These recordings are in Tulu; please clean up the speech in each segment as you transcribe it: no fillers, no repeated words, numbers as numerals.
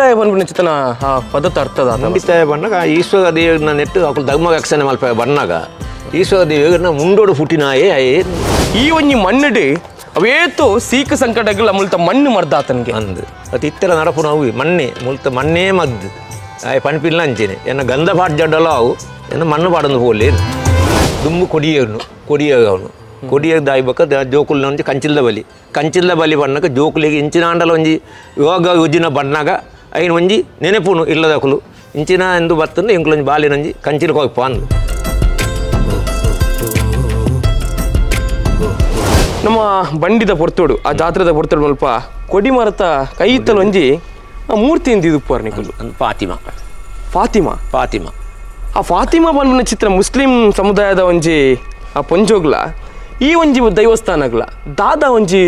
ಮುಂಡಿತ್ತಾಯ ಪನ್ಪಿನ ಚಿತ್ತನ ಆ ಪದತ ಅರ್ಥದ ಮುಂಡಿತ್ತಾಯ ಬಣ್ಣಗ ಈಶ್ವರ ದೇವನ ನೆಟ್ಟು ಅಕುಲು ಧರ್ಮ ರಕ್ಷಣೆ ಮಲ್ಪ ಬಣ್ಣಗ ಈಶ್ವರ ದೇವನ ಮುಂಡೋಡು ಪುಟ್ಟಿನಾಯೇ ಅಯೇ ಈ ಒಂಜಿ ಮಣ್ಣುಡು ಅವೇತು ಸೀಕ ಸಂಕಟಗಳು ಮುಲ್ತ ಮಣ್ಣು ಮರ್ದಾತನಿಗೆ ಅಂದು ಅದು ಇತ್ತರ ನಡಪು ನಾವು ಮಣ್ಣೆ ಮುಲ್ತ ಮಣ್ಣೇ ಮದ್ದು ಆಯ್ ಪನ್ಪಿಲ್ಲ ಅಂಚೇನೆ ಎನ್ನ ಗಂಧ ಪಾಟ್ ಜಡ್ಡಲ ಅವು ಎನ್ನ ಮಣ್ಣು ಪಾಡೊಂದು ಪೋಲಿ ದುಂಬು ಕೊಡಿಯನು ಕೊಡಿಯವನು ಕೊಡಿಯ ದಾಯಿಬಕ್ಕ ಜೋಕುಲ್ನ ಒಂಜಿ ಕಂಚಿಲ್ದ ಬಲಿ ಕಂಚಿಲ್ದ ಬಲಿ ಬಣ್ಣಕ ಜೋಕುಲಿಗೆ ಇಂಚಿನಾಂಡಲ ಒಂಜಿ ಯೋಗ ಯೋಜಿನ ಬಣ್ಣಗ ಐನ್ ಒಂಜಿ ನೆನೆಪುನು ಇಲ್ಲದಕುಲು ಇಂಚಿನ ಎಂದು ಬತ್ತಂದು ಎಂಕುಲೊಂಜಿ ಬಾಲಿನೊಂಜಿ ಕಂಚಿಲ್ ಕೊಯ್ಪ ಅಂದು. ನಮ್ಮ ಬಂಡಿದ ಪೊರ್ತೋಡು ಆ ಜಾತ್ರೆದ ಪೊರ್ತೋಡು ಮುಲ್ಪ ಕೊಡಿಮರತ ಕೈತಲ್ ಒಂಜಿ ಆ ಮೂರ್ತಿ ಎಂದು ಇದುಪ್ಪುವಾರ್ ನಿಕುಲು ಫಾತಿಮಾ ಫಾತಿಮಾ ಫಾತಿಮಾ ಆ ಫಾತಿಮಾ ಪನ್ಪಿನ ಚಿತ್ರ ಮುಸ್ಲಿಂ ಸಮುದಾಯದ ಒಂಜಿ ಆ ಪೊಂಜೋಗ್ಲ ಈ ಒಂಜಿ ದೈವಸ್ಥಾನಗ್ಲ ದಾದ ಒಂಜಿ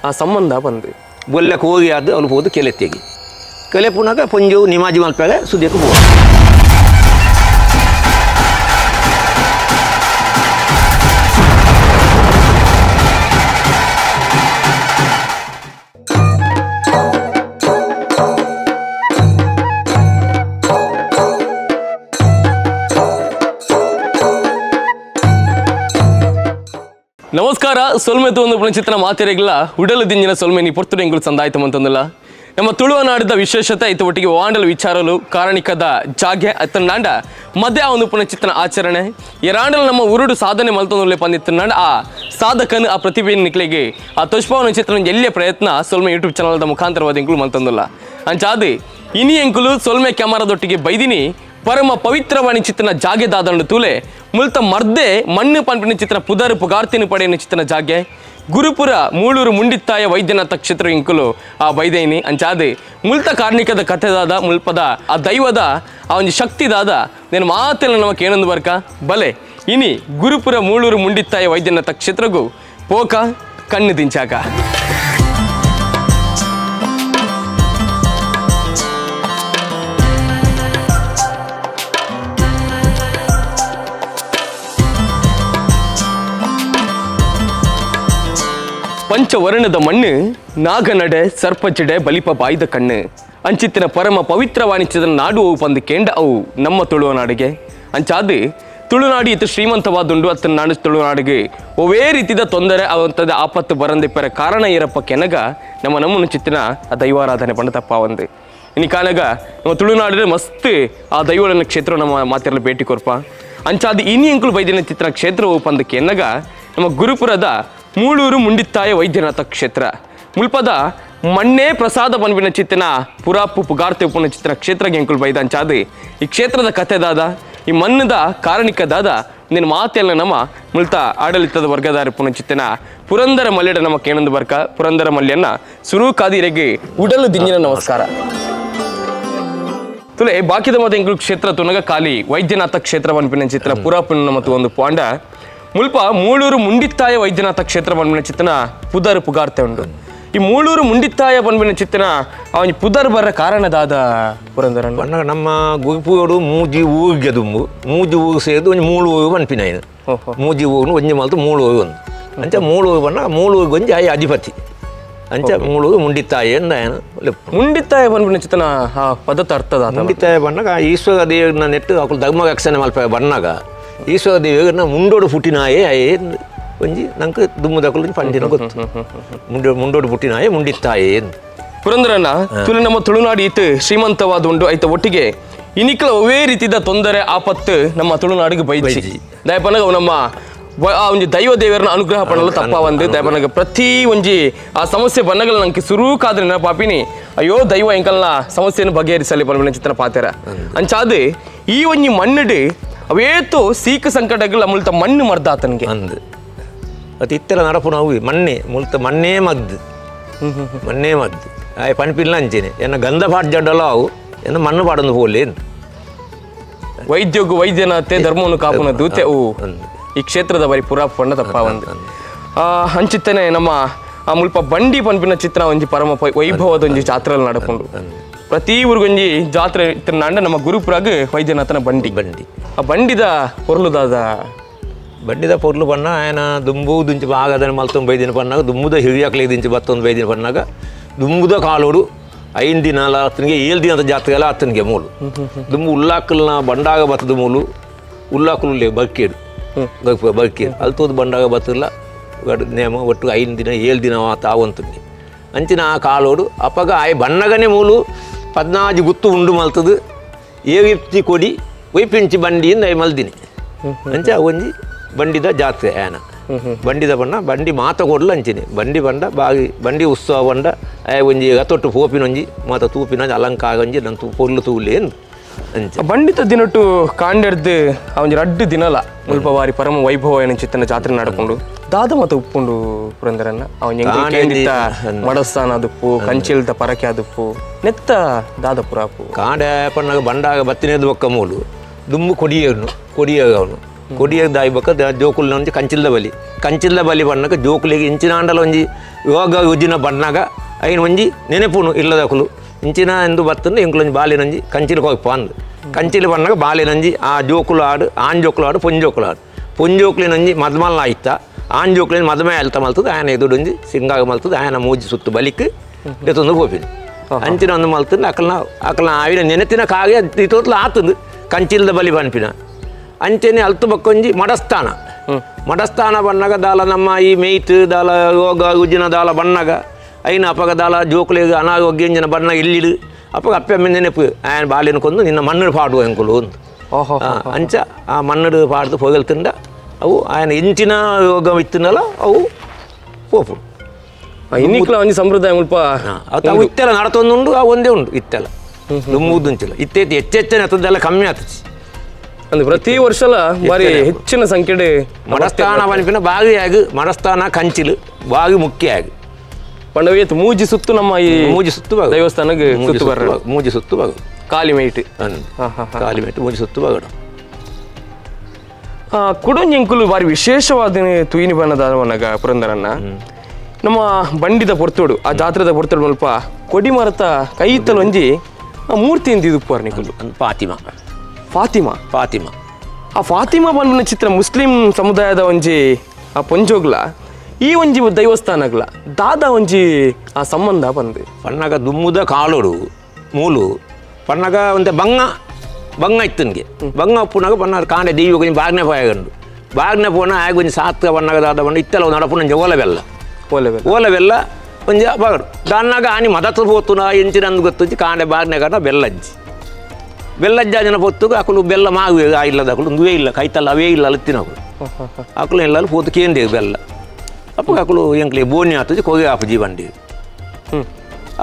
ಆ ಸಂಬಂಧ ಬಂದು ಬೊಲ್ಲ ಕೋಗಿ ಅದು ಅವನು ಹೋದು ಕೆಲೆತ್ತಿಗೆ ಕೆಲೆ ಪುನಕ ಪೊಂಜೋ ನಿಮಾಜಿ ಮಲ್ಪಾಗ ಸುದ್ದಿಗೆ ಪೋ. ನಮಸ್ಕಾರ ಸೊಲ್ಮೆ ತೋಂದು ಚಿತ್ರ ಮಾತೆರೆಗ್ಲ ಉಡಲು ದಿಂಜಿನ ಸೊಲ್ಮೆ ನೀ ಪೊರ್ತುಡು ಎಂಗುಲು ಸಂದಾಯ್ತು ಅಂತಂದಲ್ಲ. ನಮ್ಮ ತುಳುವ ನಾಡಿದ ವಿಶೇಷತೆ ಇತ್ತ ಒಟ್ಟಿಗೆ ವಾಂಡಲ ವಿಚಾರಲು ಕಾರಣಿಕದ ಜಾಗೆ ಅತ್ತನಾಂಡ ಮಧ್ಯ ಒಂದು ಪುನಃ ಆಚರಣೆ ಎರಾಂಡಲ ನಮ್ಮ ಉರುಡು ಸಾಧನೆ ಮಲ್ತೊಂದುಲ್ಲೆ ಪಂದಿತ್ತನಾಂಡ ಆ ಸಾಧಕನು ಆ ಪ್ರತಿಭೆಯನ್ನು ನಿಕ್ಲೆಗೆ ಆ ತೊಷ್ಪವನ ಚಿತ್ರ ಎಲ್ಲಿಯ ಪ್ರಯತ್ನ ಸೊಲ್ಮೆ ಯೂಟ್ಯೂಬ್ ಚಾನಲ್ದ ಮುಖಾಂತರವಾದ ಎಂಕುಲು ಮಲ್ತೊಂದುಲ್ಲ. ಅಂಚಾದು ಇನಿ ಎಂಕುಲು ಸೊಲ್ಮೆ ಕ್ಯಾಮರಾದೊಟ್ಟಿಗೆ ಬೈದಿನಿ ಪರಮ ಪವಿತ್ರವಾಣಿ ಚಿತ್ರನ ಜಾಗೆ ದಾದಂಡು ತೂಲೆ ಮುಲ್ತ ಮರ್ದೆ ಮಣ್ಣು ಪನ್ಪಿನ ಚಿತ್ರ ಪುದರ್ ಪುಗಾರ್ತಿನ ಪಡೆಯನ ಚಿತ್ರನ ಜಾಗೆ ಗುರುಪುರ ಮೂಳೂರು ಮುಂಡಿತ್ತಾಯ ವೈದ್ಯನಾಥ ಕ್ಷೇತ್ರ ಇಂಕುಲು ಆ ಬೈದೈನಿ. ಅಂಚಾದೆ ಮುಲ್ತ ಕಾರ್ಣಿಕದ ಕಥೆದಾದ ಮುಲ್ಪದ ಆ ದೈವದ ಆ ಒಂದು ಶಕ್ತಿದಾದ నేను ಮಾತೆಲ್ಲ ನಮಕ್ ಏನೊಂದು ಬರ್ಕ ಬಲೆ ಇನಿ ಗುರುಪುರ ಮೂಳೂರು ಮುಂಡಿತ್ತಾಯ ವೈದ್ಯನಾಥ ಕ್ಷೇತ್ರಗೂ ಪೋಕ ಕಣ್ಣು ದಿಂಚಾಕ. ಪಂಚವರ್ಣದ ಮಣ್ಣು ನಾಗನಡೆ ಸರ್ಪಜಡೆ ಬಲಿಪ ಬಾಯ್ದ ಕಣ್ಣು ಅಂಚಿತ್ತಿನ ಪರಮ ಪವಿತ್ರವಾಣಿಚ್ಯದ ನಾಡು ಅವು ಪಂದು ಕೇಂಡ ಅವು ನಮ್ಮ ತುಳುವ ನಾಡಿಗೆ. ಅಂಚಾದು ತುಳುನಾಡು ಇತ್ತು ಶ್ರೀಮಂತವಾದುಂಡು ಅತ್ತ ನಾಡು ತುಳುನಾಡಿಗೆ ಒವೇ ರೀತಿಯ ತೊಂದರೆ ಅವಂಥದ್ದು ಆಪತ್ತು ಬರಂದಿಪ್ಪರ ಕಾರಣ ಇರಪ್ಪ ಕೆನಗ ನಮ್ಮ ನಮ್ಮನ್ನು ಚಿತ್ತಿನ ಆ ದೈವಾರಾಧನೆ ಪಂಡ ತಪ್ಪ ಒಂದು ಇನ್ನು ಕಾನಗ ನಮ್ಮ ತುಳುನಾಡಿನ ಮಸ್ತ್ ಆ ದೈವನ ಕ್ಷೇತ್ರ ನಮ್ಮ ಮಾತಿರಲು ಭೇಟಿ ಕೊರ್ಪ. ಅಂಚಾದು ಇನಿ ಅಂಕುಲು ಬೈದಿನ ಚಿತ್ರ ಕ್ಷೇತ್ರವು ಪಂದು ಕೆನಗ ನಮ್ಮ ಗುರುಪುರದ ಮೂಳೂರು ಮುಂಡಿತ್ತಾಯ ವೈದ್ಯನಾಥ ಕ್ಷೇತ್ರ ಮುಲ್ಪದ ಮಣ್ಣೇ ಪ್ರಸಾದ ಪನ್ಪಿನ ಚಿತ್ತನ ಪುರಾಪು ಪುಗಾರ್ತೆ ಉಪ್ಪುನ ಚಿತ್ರ ಕ್ಷೇತ್ರಗೆ ಎಂಕುಲು ಬೈದ. ಅಂಚಾದು ಈ ಕ್ಷೇತ್ರದ ಕಥೆದಾದ ಈ ಮಣ್ಣದ ಕಾರಣಿಕದಾದ ನಿನ್ನ ಮಾತೆಲ್ಲ ನಮ್ಮ ಮುಲ್ತ ಆಡಳಿತದ ವರ್ಗದಾರ ಪುನ ಚಿತ್ತನ ಪುರಂದರ ಮಲ್ಯಡ ನಮ್ಮ ಕೇನೊಂದು ಬರ್ಕ ಪುರಂದರ ಮಲ್ಯನ್ನ ಸುರುಕಾದಿರೆಗೆ ಉಡಲು ದಿಂಜಿನ ನಮಸ್ಕಾರ. ತುಲೆ ಬಾಕಿದ ಮತ್ತೆ ಎಂಕುಲು ಕ್ಷೇತ್ರ ತುನಗ ಖಾಲಿ ವೈದ್ಯನಾಥ ಕ್ಷೇತ್ರ ಪನ್ಪಿನ ಚಿತ್ರ ಪುರಾಪುನ ಮತ್ತು ಒಂದು ಪಾಂಡ ಮುಲ್ಪ ಮೂಳೂರು ಮುಂಡಿತ್ತಾಯ ವೈದ್ಯನಾಥ ಕ್ಷೇತ್ರ ಪನ್ಪಿನ ಚಿತ್ತನ ಪುದರ್ ಪುಗಾರ್ತೆ ಉಂಡು. ಈ ಮೂಳೂರು ಮುಂಡಿತ್ತಾಯ ಪನ್ಪಿನ ಚಿತ್ತನ ಅವನ ಪುದರ್ ಬರ ಕಾರಣದಾದ ಪುರಂದರ ಬಣ್ಣ ನಮ್ಮ ಗುಂಪುಗಳು ಮೂಜಿ ಊರಿಗೆ ದುಂಬು ಮೂಜಿ ಊರು ಸೇರಿದು ಒಂಜಿ ಮೂಳು ಊರು ಪನ್ಪಿನ ಮೂಜಿ ಊರು ಒಂಜಿ ಮಲ್ತು ಮೂಳು ಊರು ಒಂದು ಅಂಚ ಮೂಳು ಊರು ಬಣ್ಣ ಮೂಳು ಊರಿಗೆ ಒಂಜಿ ಆಯ ಅಧಿಪತಿ ಅಂಚ ಮೂಳೂರು ಮುಂಡಿತ್ತಾಯ ಎಂದಾಯನ ಮುಂಡಿತ್ತಾಯ ಪನ್ಪಿನ ಚಿತ್ತನ ಆ ಪದತ ಅರ್ಥದ ಮುಂಡಿತ್ತಾಯ ಬಣ್ಣಗ ಈಶ್ವರ ದೇವನ ನೆಟ್ಟು ಅಕುಲು ಧರ್ಮ ರಕ್ಷಣೆ ಮಲ್ಪ ಬಣ್ಣಗ ಈಶ್ವರ ದೇವನ ಮುಂಡೋಡು ಪುಟ್ಟಿನಾಯೇ ಅಯೇ ಒಂಜಿ ನಂಗೆ ದುಮ್ಮದಕುಲು ಪಂಡಿನ ಗೊತ್ತು ಮುಂಡೋ ಮುಂಡೋಡು ಪುಟ್ಟಿನಾಯೇ ಮುಂಡಿತ್ತಾಯೇ ಪುರಂದರನ ತುಳು ನಮ್ಮ ತುಳುನಾಡು ಇತ್ತು ಶ್ರೀಮಂತವಾದ ಉಂಡು ಐತ ಒಟ್ಟಿಗೆ ಇನಿಕ್ಲ ಒವೇ ರೀತಿಯ ತೊಂದರೆ ಆಪತ್ತು ನಮ್ಮ ತುಳುನಾಡಿಗೆ ಬೈಜಿ ದಯಪನಗ ನಮ್ಮ ಆ ಒಂಜಿ ದೈವ ದೇವರನ್ನ ಅನುಗ್ರಹ ಪಡಲು ತಪ್ಪ ಒಂದು ದಯಪನಗ ಪ್ರತಿ ಒಂಜಿ ಆ ಸಮಸ್ಯೆ ಬಣ್ಣಗಳು ನಂಗೆ ಸುರುಕಾದ್ರೆ ನೆನಪಾಪಿನಿ ಅಯ್ಯೋ ದೈವ ಎಂಕಲ್ನ ಸಮಸ್ಯೆಯನ್ನು ಬಗೆಹರಿಸಲಿ ಪನ್ಪಿನ ಚಿತ್ರ ಪಾತೆರ. ಅಂಚಾದು ಈ ಒಂಜಿ ಮಣ್ಣುಡು ಅವೇತು ಸೀಕ ಸಂಕಟಗಳು ಮುಲ್ತ ಮಣ್ಣು ಮರ್ದಾತನಿಗೆ ಅಂದು ಅದು ಇತ್ತರ ನಡಪು ನಾವು ಮಣ್ಣೆ ಮುಲ್ತ ಮಣ್ಣೇ ಮದ್ದು ಮಣ್ಣೇ ಮದ್ದು ಆಯ್ ಪನ್ಪಿಲ್ಲ ಅಂಚೇನೆ ಎನ್ನ ಗಂಧ ಪಾಟ್ ಜಡ್ಡಲ ಅವು ಎನ್ನ ಮಣ್ಣು ಪಾಡೊಂದು ಪೋಲಿ ವೈದ್ಯಗು ವೈದ್ಯನಾಥೆ ಧರ್ಮವನ್ನು ಕಾಪುನ ದೂತೆ ಅವು ಈ ಕ್ಷೇತ್ರದ ಬರಿ ಪುರಾಪು ಪಂಡ ತಪ್ಪ ಒಂದು ಅಂಚಿತ್ತನೆ ನಮ್ಮ ಆ ಮುಲ್ಪ ಬಂಡಿ ಪನ್ಪಿನ ಚಿತ್ರ ಒಂಜಿ ಪರಮ ವೈಭವದ ಒಂಜಿ ಜಾತ್ರೆಯಲ್ಲಿ ನಡಪುಂಡು. ಪ್ರತಿ ಊರಿಗೊಂಜಿ ಜಾತ್ರೆ ಇತ್ತನಾಂಡ ನಮ್ಮ ಗುರುಪುರಾಗ ವೈದ್ಯನಾಥನ ಬಂಡಿ ಬಂಡಿ ಆ ಬಂಡಿದ ಪೊರ್ಲುದಾದ ಬಂಡಿದ ಪೊರ್ಲು ಬಣ್ಣ ಆಯನ ದುಂಬು ದುಂಚಿ ಬಾಗದನ ಮಲ್ತೊಂದು ಬೈದಿನ ಪನ್ನಾಗ ದುಂಬುದ ಹಿರಿಯಾಕ್ಲಿ ದಿಂಚಿ ಬತ್ತೊಂದು ಬೈದಿನ ಪನ್ನಾಗ ದುಂಬುದ ಕಾಲೋಡು 5 ದಿನ ಆತನಿಗೆ 7 ದಿನದ ಜಾತ್ರೆಲ್ಲ ಆತನಿಗೆ ಮೂಲು ದುಂಬು ಉಲ್ಲಾಕಲ್ನ ಬಂಡಾಗ ಬತ್ತದ ಮೂಲು ಉಲ್ಲಾಕಲು ಬಕ್ಕೇಡು ಬಕ್ಕೇಡು ಅಲ್ತೋದು ಬಂಡಾಗ ಬತ್ತಲ್ಲ ನೇಮ ಒಟ್ಟು 5 ದಿನ 7 ದಿನ ಆತ ಆವಂತನಿ ಅಂಚಿನ ಆ ಕಾಲೋಡು ಅಪಗ ಆಯ್ ಬಣ್ಣಗನೆ ಮೂಲು 14 ಗುತ್ತು ಉಂಡು ಮಲ್ತದು ಏವಿಪ್ತಿ ಕೊಡಿ ವೈಪಿಂಚಿ ಬಂಡಿಯಿಂದ I ಮಲ್ದಿನಿ ಅಂಚೆ ಒಂಜಿ ಬಂಡಿದ ಜಾತ್ರೆ ಆಯನ ಬಂಡಿದ ಬಣ್ಣ ಬಂಡಿ ಮಾತ ಕೊಡಲು ಅಂಚಿನಿ ಬಂಡಿ ಬಂಡ ಬಾಗಿ ಬಂಡಿ ಉತ್ಸವ ಬಂಡ ಆಯ್ ಒಂಜಿ ಅತೊಟ್ಟು ಪೋಪಿನೊಂಜಿ ಮಾತ ತೂಪಿನೊಂಜಿ ಅಲಂಕಾರ ಒಂಜಿ ನನ್ನ ತೂ ಪೊರ್ಲು ತೂಲೆ ಅಂಚೆ ಬಂಡಿತ ದಿನಟ್ಟು ಕಾಂಡೆರ್ದು ಒಂಜಿ ರಡ್ಡು ದಿನಲ ಮುಲ್ಪ ಬಾರಿ ಪರಮ ವೈಭವ ಏನಂಚಿತ್ತನ ಜಾತ್ರೆ ನಡ್ಕೊಂಡು ದಾದ ಮಾತ ಉಪ್ಪುಂಡು ಪುರಂದರನ್ನ ಅವನ ಮಡಸ್ಥಾನ ಅದುಪ್ಪು ಕಂಚಿಲ್ದ ಪರಕೆ ಅದುಪ್ಪು ನೆತ್ತ ದಾದ ಪುರಾಪು ಕಾಂಡೆ ಪಣ್ಣಾಗ ಬಂಡಾಗ ಬತ್ತಿನೇದು ಒಕ್ಕ ಮೂಲು ದುಂಬು ಕೊಡಿಯನು ಕೊಡಿಯಾಗ ಅವನು ಕೊಡಿಯಾಗ ದಾಯಿ ಬಕ್ಕ ಜೋಕುಲ್ನ ಒಂಜಿ ಕಂಚಿಲ್ದ ಬಲಿ ಕಂಚಿಲ್ದ ಬಲಿ ಬಣ್ಣಕ ಜೋಕುಲಿಗೆ ಇಂಚಿನ ಆಂಡಲ ಒಂಜಿ ಯೋಗ ಉಜ್ಜಿನ ಬಣ್ಣಾಗ ಐನು ಒಂಜಿ ನೆನೆಪುನು ಇಲ್ಲದಕುಲು ಇಂಚಿನ ಎಂದು ಬತ್ತಂದು ಎಂಕುಲೊಂಜಿ ಬಾಲಿನಂಜಿ ಕಂಚಿಲು ಹೋಗಿ ಅಂದು ಕಂಚಿಲು ಬಣ್ಣಾಗ ಬಾಲಿನಂಜಿ ಆ ಜೋಕುಲು ಆಡು ಆನ್ ಜೋಕುಲು ಆಡು ಪೊಂಜೋಕುಲು ಆಡು ಪೊಂಜೋಕುಲಿನಂಜಿ ಮದ್ಮಲ್ನ ಆಯ್ತ ಆನ್ ಜೋಕುಲಿನ ಮದ್ಮೆ ಅಲ್ತ ಮಲ್ತದ ಆಯನ ಎದುಡೊಂಜಿ ಸಿಂಗಾಗ ಮಲ್ತದ ಆಯನ ಮೂಜಿ ಸುತ್ತು ಬಲಿಕ್ ಎತ್ತೊಂದು ಪೋಪಿನ ಅಂಚಿನ ಒಂದು ಮಲ್ತಂದು ಅಕಲ್ನ ಅಕಲ್ನ ಆವಿನ ನೆನೆತಿನ ಕಾಗೆ ಇತೋತ್ಲ ಆತಂದು ಕಂಚಿಲ್ದ ಬಲಿ ಬನ್ಪಿನ ಅಂಚೆನೆ ಅಲ್ತು ಬಕ್ಕೊಂಜಿ ಮಡಸ್ಥಾನ ಮಡಸ್ಥಾನ ಬಣ್ಣಾಗ ದಾಲ ನಮ್ಮ ಈ ಮೇಯ್ತು ದಾಲ ಯೋಗ ಉಜ್ಜಿನ ದಾಲ ಬಣ್ಣಾಗ ಐನ ಅಪಗ ದಾಲ ಜೋಕುಲಿಗೆ ಅನಾರೋಗ್ಯಂಜನ ಬಣ್ಣ ಇಲ್ಲಿಡು ಅಪಗ ಅಪ್ಪೆ ನೆನಪು ಆಯನ ಬಾಲಿನ ಕೊಂದು ನಿನ್ನ ಮಣ್ಣು ಪಾಡುವ ಎಂಕುಲು ಒಂದು ಅಂಚ ಆ ಮಣ್ಣು ಪಾಡ್ದು ಪೊಗಲ್ ತಿಂದ ಅವು ಆಯನ ಇಂಚಿನ ಯೋಗ ಇತ್ತಿನಲ್ಲ ಅವು ಪೋಪು ಇನ್ನಿಕ್ಲ ಒಂಜಿ ಸಂಪ್ರದಾಯ ಮುಲ್ಪ ಅವು ಇತ್ತೆಲ್ಲ ನಡತೊಂದುಂಡು ಆ ಒಂದೇ ಉಂಡು ಇತ್ತೆಲ್ಲ ದುಂಬುದುಂಚಿಲ್ಲ ಇತ್ತೈತಿ ಹೆಚ್ಚೆಚ್ಚನೆ ಅತದ್ದೆಲ್ಲ ಕಮ್ಮಿ ಆತಚಿ ಅಂದ್ರೆ ಪ್ರತಿ ವರ್ಷಲ ಬಾರಿ ಹೆಚ್ಚಿನ ಸಂಖ್ಯೆ ಮಡಸ್ಥಾನ ಬನ್ಪಿನ ಬಾಗಿ ಆಗ ಮಡಸ್ಥಾನ ಕಂಚಿಲು ಬಾಗಿ ಮುಖ್ಯ ಆಗ ಪಂಡವೇತ್ ಮೂಜಿ ಸುತ್ತು ನಮ್ಮ ಈ ಮೂಜಿ ಸುತ್ತು ದೇವಸ್ಥಾನಕ್ಕೆ ಸುತ್ತು ಬರ ಮೂಜಿ ಸುತ್ತು ಬಾಗು ಕಾಲಿ ಮೇಟ್ ಕಾಲಿ ಮೇಟ್ ಮೂಜಿ ಸುತ್ತು ಬಾಗಡು ಕುಡೊಂಜೆಂಕುಲು ಬಾರಿ ವಿಶೇಷವಾದ ತುಯಿನಿ ಬಣ್ಣದ ಪುರಂದರನ್ನ ನಮ್ಮ ಬಂಡಿದ ಪೊರ್ತೋಡು ಆ ಜಾತ್ರೆದ ಪೊರ್ತೋಡು ಮುಲ್ಪ ಕೊಡಿಮರತ ಕೈತಲ್ ಒಂಜಿ ಮೂರ್ತಿ ಇಂದಿದುಪ್ಪುವಾರ್ ನಿಕುಲು ಫಾತಿಮಾ ಫಾತಿಮಾ ಫಾತಿಮಾ ಆ ಫಾತಿಮಾ ಪನ್ಪಿನ ಚಿತ್ರ ಮುಸ್ಲಿಂ ಸಮುದಾಯದ ಒಂಜಿ ಆ ಪೊಂಜೋಗ್ಲ ಈ ಒಂಜಿ ದೈವಸ್ಥಾನಗ್ಲ ದಾದ ಒಂಜಿ ಆ ಸಂಬಂಧ ಬಂದು ಪಣ್ಣಗ ದುಮ್ಮುದ ಕಾಲೋಡು ಮೂಲು ಪಣ್ಣಗ ಒಂತೆ ಬಂಗ ಬಂಗ ಇತ್ತನ್ಗೆ ಬಂಗ ಉಪ್ಪುನಾಗ ಬಣ್ಣ ಕಾಂಡೆ ದೀವಿ ಕೊಂಚ ಬಾಗ್ನೆ ಪೋಯಗಂಡು ಬಾಗ್ನೆ ಪೋನ ಆಗ ಒಂಜಿ ಸಾತ್ಕ ಬಣ್ಣಗ ದಾದ ಬಣ್ಣ ಇತ್ತೆಲ್ಲ ನಡಪುನ ಓಲೆ ಬೆಲ್ಲ ಓಲೆ ಬೆಲ್ಲ ಒಂಜಿ ಬಾಗಡು ದಾನ್ನಾಗ ಆನಿ ಮದತ್ತು ಪೋತುನ ಎಂಚಿನ ಅಂದು ಗೊತ್ತುಂಚಿ ಕಾಂಡೆ ಬಾಗ್ನೆ ಕಾಟ ಬೆಲ್ಲಜ್ಜಿ ಬೆಲ್ಲಜ್ಜ ಜನ ಪೊತ್ತುಗ ಅಕುಲು ಬೆಲ್ಲ ಮಾಗುವೆ ಆ ಇಲ್ಲದ ಅಕುಲು ಒಂದುವೇ ಇಲ್ಲ ಕೈತಲ್ಲ ಅವೇ ಇಲ್ಲ ಅಲತ್ತಿನಕುಲು ಅಕುಲು ಎಲ್ಲ ಪೋತು ಕೇಂದೇ ಬೆಲ್ಲ ಅಪ್ಪಗ ಅಕುಲು ಎಂಕ್ಲೆ ಬೋನಿ ಆತುಜಿ ಕೊಗೆ ಆಪುಜಿ ಬಂಡಿ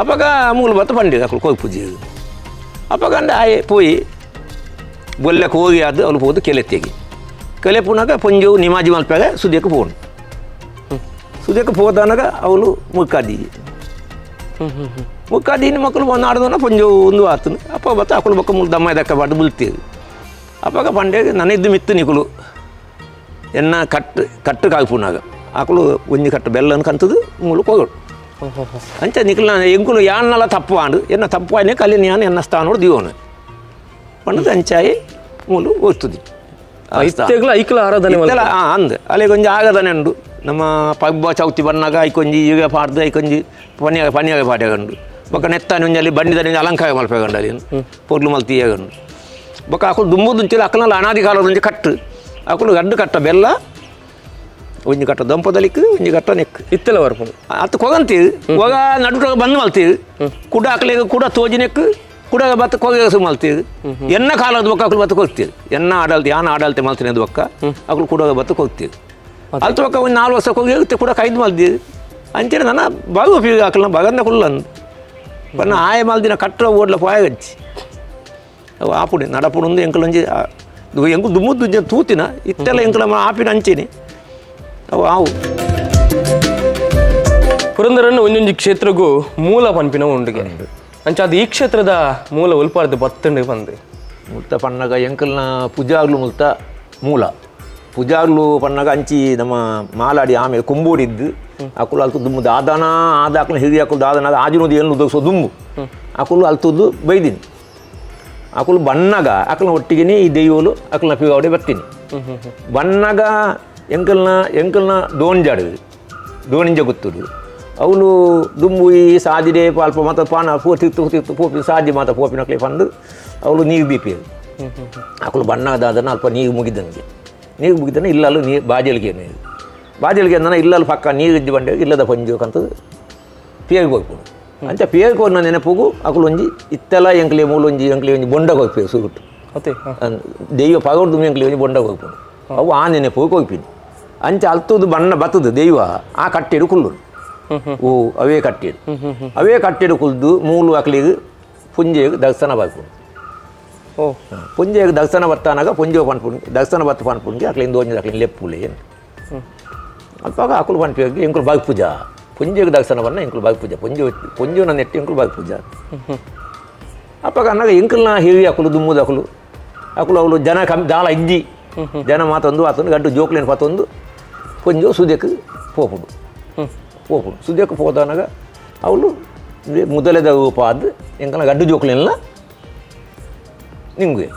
ಅಪ್ಪಗ ಮೂಲು ಬತ್ತ ಬಂಡಿ ಅಕುಲು ಕೋಗಿ ಪೂಜೆ ಅಪ್ಪಗಂಡ ಆಯೆ ಪೋಯಿ ಬೊಲ್ಲೆ ಕೋಗಿ ಆದ ಅವಳು ಪೋದು ಕೆಲೆತ್ತಿಗೆ ಕೆಲೆ ಪುನಾಗ ಪೊಂಜು ನಿಮಾಜಿ ಮಲ್ಪಾಗ ಸುದಿಯಕ್ಕೆ ಪೋನು ಸುದಿಯಕ್ಕೆ ಪೋದಾನಾಗ ಅವಳು ಮುಕ್ಕಾದಿ ಮುಕ್ಕಾದಿನ ಮಕ್ಕಳು ನಾಡ್ದವನ ಪೊಂಜು ಒಂದು ಆತನು ಅಪ್ಪ ಬತ್ತ ಅಕುಲು ಬಕ್ಕ ಮುಲ್ ದಮ್ಮ ದಕ್ಕ ಬಾಡು ಬುಲ್ತೀವಿ ಅಪ್ಪಗ ಪಂಡೆ ನನ್ನಿದ್ದು ಮಿತ್ತು ನಿಕುಲು ಎನ್ನ ಕಟ್ಟು ಕಟ್ಟು ಕಾಯ್ಪುನಾಗ ಅಕುಲು ಒಂಜಿ ಕಟ್ಟು ಬೆಲ್ಲನ್ನು ಕಂತದು ಮೂಲು ಕೋಗಡು ಅಂಚ ನಿಕುಲು ಎಂಕುಲು ಯಾನ್ನಲ ತಪ್ಪು ಆಂಡು ಎನ್ನ ತಪ್ಪು ಆಯ್ನೆ ಕಲಿ ಯಾನ್ ಎನ್ನ ಸ್ಥಾನೋಡು ದಿವೋನು ಪಂಡದ ಅಂಚಾಯಿ ಮೂಲು ಓದ್ತದಿ ಐಕ್ಲ ಆರಾಧನೆ ಅಂದ್ ಅಲ್ಲೇ ಕೊಂಚ ಆಗದನೆ ಉಂಡು ನಮ್ಮ ಪಬ್ಬ ಚೌತಿ ಬಣ್ಣಾಗ ಐಕೊಂಜಿ ಈಗ ಪಾಡ್ದು ಐಕೊಂಜಿ ಪನಿಯಾಗ ಪನಿಯಾಗ ಪಾಡ್ಯಗಂಡು ಬೊಕ್ಕ ನೆತ್ತಾನೆ ಒಂಜಿ ಅಲ್ಲಿ ಬಂಡಿದ ಅಲಂಕಾರ ಮಲ್ಪಗಂಡು ಅಲ್ಲಿ ಪೊರ್ಲು ಮಲ್ತೀಯಗಂಡು ಬೊಕ್ಕ ಅಕುಲು ದುಂಬುದುಂಚಿಲ್ಲ ಅಕಲ್ನಲ್ಲ ಅನಾದಿ ಕಾಲದೊಂಜಿ ಕಟ್ಟು ಅಕುಲು ಗಡ್ಡು ಕಟ್ಟ ಬೆಲ್ಲ ಒಂಜಿ ಕಟ್ಟ ದಂಪದಲಿಕ್ ಒಂಜಿ ಕಟ್ಟ ನೆಕ್ ಇತ್ತೆಲ್ಲ ಬರ್ಪು ಅತ್ತು ಕೊಗಂತೀವಿ ಕೊಗ ನಡುಟ ಬಂದ್ ಮಲ್ತೀವಿ ಕುಡ ಅಕಲಿಗೆ ಕುಡ ತೋಜಿನೆಕ್ ಕುಡ ಬತ್ತ ಕೊಗೆ ಮಲ್ತೀವಿ ಎನ್ನ ಕಾಲದ ಬೊಕ್ಕ ಅಕುಲು ಬತ್ತ ಕೊಗ್ತೀವಿ ಎನ್ನ ಆಡಲ್ತಿ ಯಾನ ಆಡಲ್ತೆ ಮಲ್ತೀನಿ ಅದು ಬೊಕ್ಕ ಅಕುಲು ಕುಡ ಬತ್ತ ಕೊಗ್ತೀವಿ ಅಲ್ತ ಬೊಕ್ಕ ಒಂದು 4 ವರ್ಷ ಕೊಗಿ ಕುಡ ಕೈದು ಮಲ್ತೀವಿ ಅಂಚನೆ ನನ್ನ ಬಾಗು ಉಪಯೋಗ ಅಕಲ್ನ ಬಗಂದ ಕುಲ್ಲಂದು ಬನ್ನ ಆಯ ಮಲ್ದಿನ ಕಟ್ಟರ ಓಡ್ಲ ಪಾಯಗಜ್ಜಿ ಅವು ಆಪುಡಿ ನಡಪುಡು ಎಂಕಲೊಂಜಿ ಎಂಕು ದುಮ್ಮುದ್ದು ತೂತಿನ ಇತ್ತೆಲ್ಲ ಎಂಕಲ ಆಪಿನ ಅಂಚಿನಿ ಅವು ಆವು ಪುರಂದರನ್ನು ಒಂದೊಂದು ಕ್ಷೇತ್ರಗೂ ಮೂಲ ಪನ್ಪಿನ ಉಂಡುಗೆ ಅಂಚ ಅದು ಈ ಕ್ಷೇತ್ರದ ಮೂಲ ಉಲ್ಪಾರ್ದು ಬತ್ತಂಡು ಬಂದು ಮುಲ್ತ ಪಣ್ಣಗ ಎಂಕಲ್ನ ಪೂಜಾರ್ಲು ಮುಲ್ತ ಮೂಲ ಪೂಜಾರ್ಲು ಪಣ್ಣಗ ಅಂಚಿ ನಮ್ಮ ಮಾಲಾಡಿ ಆಮೇಲೆ ಕೊಂಬೋಡಿದ್ದು ಅಕುಲು ಅಲ್ತು ದುಮ್ಮು ದಾದನ ಆದ ಅಕುಲು ಹಿರಿಯ ಅಕುಲು ದಾದನ ಆಜಿನೋದು ಏನು ಉದೋಗ್ಸೋ ದುಮ್ಮು ಅಕುಲು ಅಲ್ತದ್ದು ಬೈದಿನಿ ಅಕುಲು ಬಣ್ಣಗ ಅಕಲ್ನ ಒಟ್ಟಿಗೆನೇ ಈ ದೈವಲು ಅಕಲ್ನ ಪಿಗಾವಡೆ ಬರ್ತೀನಿ ಬಣ್ಣಗ ಎಂಕಲ್ನ ಎಂಕಲ್ನ ದೋಂಜಾಡು ದೋಣಿಂಜ ಗೊತ್ತುಡು ಅವಳು ದುಂಬು ಈ ಸಾದಿಡೆ ಅಲ್ಪ ಮಾತ ಪಾನ ಪೋ ತಿತ್ತು ತಿತ್ತು ಪೋಪಿ ಸಾದಿ ಮಾತ ಪೋಪಿನಕ್ಲೆ ಪಂದು ಅವಳು ನೀರು ದೀಪಿ ಅಕಲು ಬಣ್ಣದಾದನ ಅಲ್ಪ ನೀರು ಮುಗಿದಂಗೆ ನೀರು ಮುಗಿದನ ಇಲ್ಲಲ್ಲೂ ನೀರು ಬಾಜಲಿಗೆ ನೀರು ಬಾಜಲಿಗೆ ಅಂದನ ಇಲ್ಲಲ್ಲಿ ಪಕ್ಕ ನೀರು ಇದ್ದು ಬಂಡೆ ಇಲ್ಲದ ಪಂಜೋಕಂತದ್ದು ಪೇಗೆ ಹೋಗ್ಬೋದು ಅಂಚ ಪೇಗೆ ಹೋದ ನೆನಪುಗು ಅಕಲು ಒಂಜಿ ಇತ್ತೆಲ್ಲ ಎಂಕ್ಲೆ ಮೂಲೊಂಜಿ ಎಂಕ್ಲೆ ಒಂಜಿ ಬೊಂಡಗೆ ಹೋಗ್ಪೇವು ಸುರುಟು ದೈವ ಪಗಡ್ದು ಎಂಕ್ಲೆ ಒಂಜಿ ಬೊಂಡಗೆ ಹೋಗ್ಬೋದು ಅವು ಆ ನೆನಪುಗೆ ಹೋಗ್ಪಿನಿ ಅಂಚ ಅಲ್ತದ್ದು ಬಣ್ಣ ಬತ್ತದು ದೈವ ಆ ಕಟ್ಟೆಡು ಕುಲ್ಲು ಓ ಅವೇ ಕಟ್ಟೆಡು ಅವೇ ಕಟ್ಟೆಡು ಕುಲ್ದು ಮೂಲು ಅಕ್ಲಿಗೆ ಪುಂಜೆಗೆ ದರ್ಶನ ಬಾಯ್ಕೊಂಡು ಓ ಪುಂಜೆಗೆ ದರ್ಶನ ಬತ್ತಾನಾಗ ಪುಂಜೆ ಪನ್ಪುಂಡಿ ದರ್ಶನ ಬತ್ತ ಪನ್ಪುಂಡಿ ಅಕ್ಲಿಂದ ಒಂಜಿ ಅಕ್ಲಿಂದ ಲೆಪ್ಪುಲೆ ಏನು ಅಲ್ಪಾಗ ಅಕುಲು ಪನ್ಪಿ ಎಂಕುಲು ಬಾಗ್ ಪೂಜಾ ಪುಂಜೆಗೆ ದರ್ಶನ ಬನ್ನ ಎಂಕುಲು ಬಾಗ್ ಪೂಜಾ ಪುಂಜೆ ಪುಂಜೆನ ನೆಟ್ಟಿ ಎಂಕುಲು ಬಾಗ್ ಪೂಜಾ ಅಪ್ಪಾಗ ಅನ್ನಾಗ ಎಂಕಲ್ನ ಹಿರಿಯ ಅಕುಲು ದುಮ್ಮುದ ಅಕುಲು ಅಕುಲು ಅವಳು ಜನ ಕಮ್ಮಿ ದಾಳ ಇಜ್ಜಿ ಜನ ಮಾತೊಂದು ಆತೊಂದು ಗಡ್ಡು ಜೋಕ್ಲೇನು ಪತ್ತೊಂದು ಪುಂಜು ಸುದಕ್ಕೆ ಪೋಪುಡು ಪೋಪುಡು ಸುದಕ್ಕೆ ಪೋದಾನಾಗ ಅವಳು ಮೊದಲೇದ ರೂಪ ಆದ ಎಂಕಲ್ನ ಗಡ್ಡು ಜೋಕ್ಲೇನಲ್ಲ ನಿಂಗೆ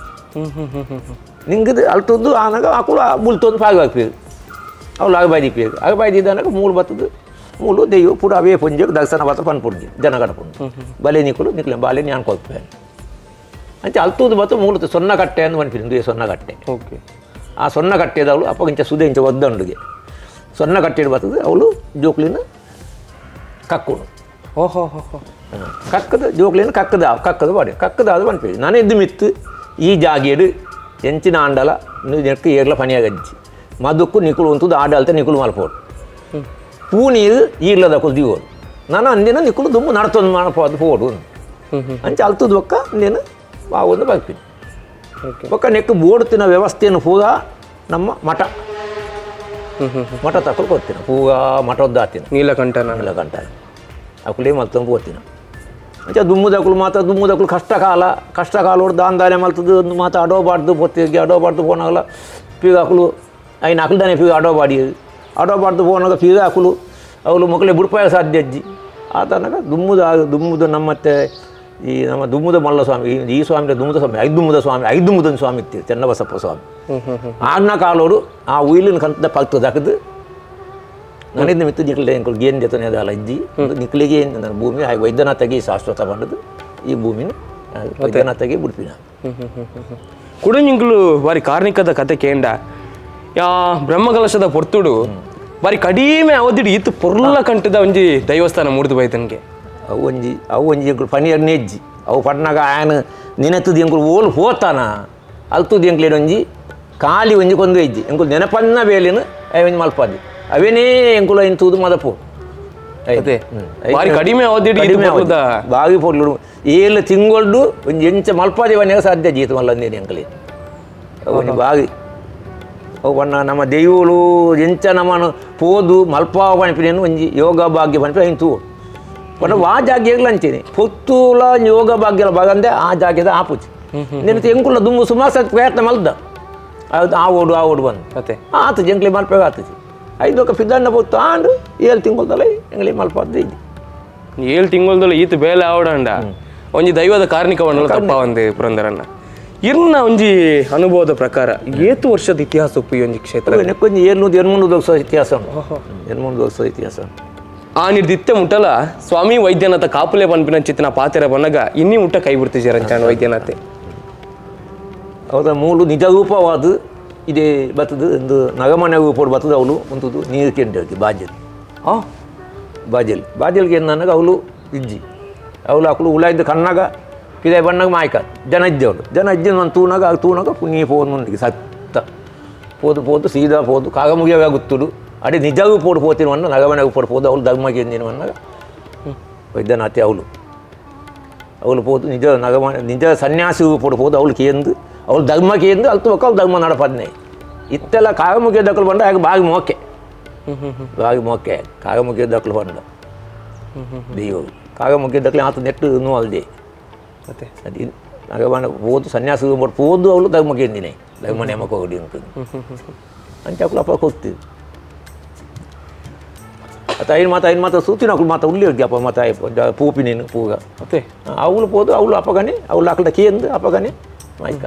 ನಿಂಗದು ಅಲ್ತೊಂದು ಆನಾಗ ಅಕುಲು ಮುಲ್ತೊಂದು ಪಾಗ ಹಾಕ್ಬೇಕು ಅವಳು ಆಗಬಾಯ್ದಿ ಪೇರು ಆಗಬಾಯ್ದಿ ಇದ್ದಾನಾಗ ಮೂಲು ಬತ್ತದು ಮೂಲು ದೆಯ್ಯೋ ಪೂರ ಅವೇ ಪುಂಜಕ್ಕೆ ದರ್ಶನ ಬತ್ತ ಪನ್ಪುಂಡಿ ಜನ ಗಡಪುಂಡು ಬಲೆ ನಿಕ್ಕಲು ನಿಕ್ಲೆ ಬಾಲೆ ನಾನು ಕೊಲ್ಪೆ ಅಂಚೆ ಅಲ್ತೂದು ಬತ್ತು ಮೂಲು ಸೊನ್ನ ಕಟ್ಟೆ ಅಂದು ಪನ್ಪಿನಿ ಸೊನ್ನ ಕಟ್ಟೆ ಓಕೆ ಆ ಸೊನ್ನ ಕಟ್ಟೆದವಳು ಅಪ್ಪ ಇಂಚ ಸುದೆ ಇಂಚ ಒದ್ದಂಡುಗೆ ಸೊನ್ನ ಕಟ್ಟೆಡು ಬರ್ತದೆ ಅವಳು ಜೋಕ್ಲಿನ ಕಕ್ಕುಡು ಓಹೋ ಕಕ್ಕದ ಜೋಕ್ಲಿನ ಕಕ್ಕದ ಕಕ್ಕದ ಬಾಡಿ ಕಕ್ಕದ ಅದು ಪನ್ಪಿ ನಾನು ಎದ್ದು ಮಿತ್ತು ಈ ಜಾಗೇಡು ಎಂಚಿನ ಆಂಡಲ ನೆಕ್ ಏರ್ಲ ಪನಿಯಾಗಜ್ಜಿ ಮದುಕ್ಕು ನಿಕುಲು ಅಂತದ್ದು ಆಡಲ್ತೆ ನಿಕುಲು ಮಲ್ಪೋಡು ಪೂ ನೀರು ಈರ್ಲದ ದಿವೋಡು ನಾನು ಅಂದಿನ ನಿಕುಲು ದುಮ್ಮು ನಡ್ತೊಂದು ಮಲ್ಪೋದು ಪೋಡು ಅಂಚೆ ಅಲ್ತದ ಬೊಕ್ಕ ಅಂದೇನು ಒಂದು ಬಗ್ಪಿನಿ ಬೊಕ್ಕ ನೆಕ್ಕು ಬೋಡ್ತಿನ ವ್ಯವಸ್ಥೆಯನ್ನು ಪೂಗ ನಮ್ಮ ಮಠ ಮಠ ತಕೊಂಡು ಕೊಡ್ತೀನಿ ಪೂಗ ಮಠದ್ದು ಆತಿನ ನೀಲಕಂಠನ ನೀಲಕಂಠ ಅಕುಲೇ ಮಲ್ತೊಂದು ಹೋಗ್ತೀನಿ ಅಂಚೆ ದುಮ್ಮುದಕುಲು ಮಾತ್ರ ದುಮ್ಮುದಕುಲು ಕಷ್ಟ ಕಾಲ ಕಷ್ಟ ಕಾಲ ಹೊಡ್ದು ದಾಂದಾನೆ ಮಲ್ತದ್ದು ಒಂದು ಮಾತು ಅಡೋಬಾರ್ದು ಪೊತ್ತಿಗೆ ಅಡೋಬಾರ್ದು ಪೋನಾಗಲ ಪೀಗ ಅಕುಲು ಐನ ಅಕುಲ್ದಾನೆ ಪೀಗ ಅಡೋಬಾಡಿ ಅಡೋಬಾರ್ದು ಪೋನಾಗ ಪೀಗ ಅಕುಲು ಅವಳು ಮಕ್ಕಳೇ ಬುಡ್ಪಾಯ ಸಾಧ್ಯ ಅಜ್ಜಿ ಆತನಕ ದುಮ್ಮುದ ದುಮ್ಮುದು ನಮ್ಮತ್ತೆ ಈ ನಮ್ಮ ದುಮ್ಮುದ ಮಲ್ಲ ಸ್ವಾಮಿ ಈ ಸ್ವಾಮಿ ದುಮ್ಮುದ ಸ್ವಾಮಿ ಐದುಮ್ಮುದ ಸ್ವಾಮಿ ಐದುಮ್ಮುದನ ಸ್ವಾಮಿ ಇತ್ತು ಚೆನ್ನಬಸಪ್ಪ ಸ್ವಾಮಿ ಆಜ್ಞಾ ಕಾಲೋಡು ಆ ಉಯಿಲಿನ ಕಂತದ ಪಲ್ತದ ಹಾಕದು ನನಗೆ ಮಿತ್ತು ನಿಕ್ಲೆ ಎಂಕುಲು ಗೇನ್ ಜೊತೆ ಅಲ್ಲ ಇಜ್ಜಿ ನಿಕ್ಲಿಗೆ ನನ್ನ ಭೂಮಿ ಹಾಗೆ ವೈದ್ಯನಾಥಗೆ ಶಾಶ್ವತ ಬಂದದ್ದು ಈ ಭೂಮಿನ ವೈದ್ಯನಾಥಗೆ ಬಿಡ್ಪಿನ ಕುಡಂಜಿಂಕ್ಲು ಬಾರಿ ಕಾರ್ಣಿಕದ ಕತೆ ಕೇಂಡ ಯಾ ಬ್ರಹ್ಮಕಲಶದ ಪೊರ್ತುಡು ಬಾರಿ ಕಡಿಮೆ ಅವಧಿಡು ಇತ್ತು ಪೊರ್ಲ ಕಂಠದ ಒಂಜಿ ದೈವಸ್ಥಾನ ಮೂಡ್ದು ಬೈತನಿಗೆ ಅವು ಒಂಜಿ ಅವು ಒಂಜಿ ಎಂಕುಲು ಪನಿಯರ್ ನೆಜ್ಜಿ ಅವು ಪಡ್ನಾಗ ಆಯನ ನೆನೆತ್ತದ ಎಂಕುಲು ಓಲು ಹೋತಾನ ಅಲ್ತುದು ಎಂಕ್ಲೇನು ಒಂಜಿ ಖಾಲಿ ಒಂಜಿ ಕೊಂದು ಇಜ್ಜಿ ಎಂಕುಲು ನೆನಪನ್ನ ಬೇಲಿನ ಒಂಜಿ ಮಲ್ಪಾದಿ ಅವೇನೇ ಎಂಕುಲು ಐನ್ ತೂದು ಮದಪು ಅದೇ ಬಾರಿ ಕಡಿಮೆ ಅವಧಿಡು ಬಾವಿ ಪೊರ್ಲು ಏಳು ತಿಂಗಳು ಒಂಜಿ ಎಂಚ ಮಲ್ಪಾದಿ ವನ್ಯಾಗ ಸಾಧ್ಯ ಜೀತ ಮಲ್ಲಂದೇನು ಎಂಕಲಿ ಅವು ಒಂಜಿ ಬಾವಿ ಅವು ಬಣ್ಣ ನಮ್ಮ ದೈವಳು ಎಂಚ ನಮ್ಮನು ಪೋದು ಮಲ್ಪಾವ ಪಣಿಪಿನೇನು ಒಂಜಿ ಯೋಗ ಭಾಗ್ಯ ಪಣಿಪಿ ಐನ್ ತೂ ಬಟ್ ಆ ಜಾಗೆಗ್ಲ ಅಂತೀನಿ ಪೊತ್ತುಲ ಯೋಗ ಭಾಗ್ಯಲ ಬಾಗಂದೆ ಆ ಜಾಗ್ಯದ ಆಪುಚಿ ನಿನ್ನ ಎಂಕುಲ ದುಮ್ಮು ಸುಮಾರು ಸತ್ ಪ್ರಯತ್ನ ಮಲ್ದ ಅದು ಆ ಓಡು ಆ ಓಡು ಬಂದು ಮತ್ತೆ ಆತು ಜಂಕ್ಲಿ ಮಲ್ಪೆಗ ಆತುಚಿ ಐದೊಕ್ಕ ಪಿದಣ್ಣ ಪೊತ್ತು ಆಂಡು ಏಳು ತಿಂಗಳದಲ್ಲ ಎಂಗ್ಲಿ ಮಲ್ಪದ್ದು ಇದ್ದಿ ಏಳು ತಿಂಗಳದಲ್ಲ ಈತ ಬೇಲೆ ಆವಡಂಡ ಒಂಜಿ ದೈವದ ಕಾರ್ಣಿಕವನ್ನೆಲ್ಲ ತಪ್ಪ ಒಂದು ಪುರಂದರನ್ನ ಇರ್ನ ಒಂಜಿ ಅನುಭವದ ಪ್ರಕಾರ ಏತು ವರ್ಷದ ಇತಿಹಾಸ ಉಪ್ಪು ಈ ಒಂಜಿ ಕ್ಷೇತ್ರ ಒಂಜಿ 700 ವರ್ಷ ಇತಿಹಾಸ 800 ವರ್ಷ ಇತಿಹಾಸ ಆ ನಿರ್ದಿತ್ತೆ ಮುಟ್ಟಲ ಸ್ವಾಮಿ ವೈದ್ಯನಾಥ ಕಾಪುಲೆ ಪನ್ಪಿನ ಚಿತ್ತಿನ ಪಾತೆರ ಬನ್ನಗ ಇನ್ನಿ ಮುಟ್ಟ ಕೈ ಬಿಡ್ತಿದ್ದೀರಂಚಾಣ ವೈದ್ಯನಾಥೆ ಅವರ ಮೂಲು ನಿಜ ರೂಪವಾದ ಇದೇ ಬತ್ತದು ಒಂದು ನಗಮನೆ ರೂಪೋಡು ಬತ್ತದು ಅವಳು ಒಂತದ್ದು ನೀರು ಕೆಂಡಿ ಬಾಜಲ್ ಹಾಂ ಬಾಜಲ್ ಬಾಜಲ್ಗೆ ನನಗೆ ಅವಳು ಇಜ್ಜಿ ಅವಳು ಅಕಳು ಉಳಾಯ್ದು ಕಣ್ಣಾಗ ಪಿದಾಯಿ ಬಣ್ಣಾಗ ಮಾಯ್ಕ ಜನ ಇದ್ದೆ ಅವಳು ಜನ ಇಜ್ಜಿ ಒಂದು ತೂನಾಗ ಅದು ತೂನಾಗ ನೀ ಫೋನ್ ಮುಂದಿಗೆ ಸತ್ತ ಪೋದು ಪೋದು ಸೀದಾ ಪೋದು ಕಾಗ ಮುಗಿಯಾಗ ಗೊತ್ತುಡು ಅಡಿ ನಿಜವೂ ಪೋಡು ಪೋತಿನ ಅನ್ನ ನಗಮನೆಗೂ ಪೋಡು ಪೋದು ಅವಳು ಧರ್ಮಕ್ಕೆ ಎಂದಿನ ವೈದ್ಯನಾಥೆ ಅವಳು ಅವಳು ಪೋದು ನಿಜ ನಗಮನೆ ನಿಜ ಸನ್ಯಾಸಿಗೂ ಪೋಡು ಪೋದು ಅವಳು ಕೇಂದು ಅವಳು ಧರ್ಮ ಕೇಂದು ಅಲ್ತು ಒಕ್ಕ ಅವಳು ಧರ್ಮ ನಡಪದ್ನೆ ಇತ್ತೆಲ್ಲ ಕಾಗಮುಖಿಯ ದಕ್ಕಲು ಬಂಡ ಹಾಗೆ ಬಾಗಿ ಮೋಕೆ ಬಾಗಿ ಮೋಕೆ ಕಾಗಮುಖಿಯ ದಕ್ಕಲು ಬಂಡ ದೈವ ಕಾಗಮುಖಿಯ ದಕ್ಕಲೆ ಆತ ನೆಟ್ಟು ಇನ್ನೂ ಅಲ್ದೆ ಮತ್ತೆ ಅದು ನಗಮನೆ ಪೋದು ಸನ್ಯಾಸಿಗೂ ಪೋಡು ಪೋದು ಅವಳು ಧರ್ಮ ಕೇಂದಿನೇ ಧರ್ಮ ನೇಮಕ ಹೋಗಿ ಅಂತ ಅಂಚೆ ಅಕ್ಕಳು ಅಪ್ಪ ಕೊಡ್ತೀವಿ ಅತ್ತ ಐನು ಮಾತ ಐನು ಮಾತ ಸೂತಿನ ಅಕ್ಕಳು ಮಾತ ಉಳ್ಳಿ ಹೋಗಿ ಅಪ್ಪ ಮಾತ ಪೂಪಿ ನೀನು ಪೂಗ ಮತ್ತೆ ಅವಳು ಪೋದು ಅವಳು ಅಪ್ಪಗನೆ ಅವಳು ಅಕ್ಕಳ ಕೇಂದು ಅಪ್ಪಗನೆ ಮಾಯ್ಕ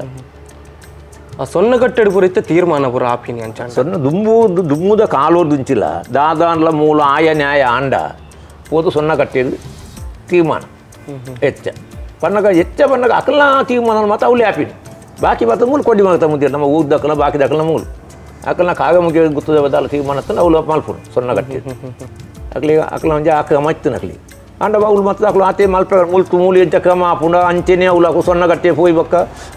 ಆ ಸೊನ್ನ ಕಟ್ಟೆಡು ಪೂರ ಇತ್ತ ತೀರ್ಮಾನ ಪೂರ ಆಪಿನಿ ಅಂಚ ಸೊನ್ನ ದುಂಬುದು ದುಮ್ಮುದ ಕಾಲೋದು ದುಂಚಿಲ್ಲ ದಾದಾನ್ಲ ಮೂಲ ಆಯ ನ್ಯಾಯ ಆಂಡ ಪೋದು ಸೊನ್ನ ಕಟ್ಟಿದ್ದು ತೀರ್ಮಾನ ಹೆಚ್ಚ ಪನ್ನಗ ಹೆಚ್ಚ ಪನ್ನಗ ಅಕಲ್ನ ತೀರ್ಮಾನ ಮಾತ್ರ ಅವಳು ಆಪಿನಿ ಬಾಕಿ ಮಾತ್ರ ಮೂಲು ಕೊಡಿ ಮಾತ ಮುಂದೆ ನಮ್ಮ ಊರ್ದಕ್ಕಲ ಬಾಕಿ ದಕ್ಕಲ ಮೂಲು ಅಕಲ್ನ ಕಾಗಮುಖಿ ಗುತ್ತದ ಬದಲ ತೀರ್ಮಾನ ಅವಳು ಮಲ್ಪುನು ಸೊನ್ನ ಕಟ್ಟಿದ್ದು ಅಕ್ಲಿ ಅಕ್ಲ ಒಂಜಿ ಆ ಕ್ರಮ ಇತ್ತು ನಕ್ಲಿ ಅಂಡ ಅವಳು ಮತ್ತು ಅಕ್ಲು ಆತೆ ಮಲ್ಪ ಮುಲ್ತು ಮೂಲಿ ಎಂಚ ಕ್ರಮ ಆಪುಂಡ ಅಂಚೆನೆ ಅವಳು ಅಕು ಸೊನ್ನ ಕಟ್ಟೆ ಪೋಯಿ ಬೊಕ್ಕ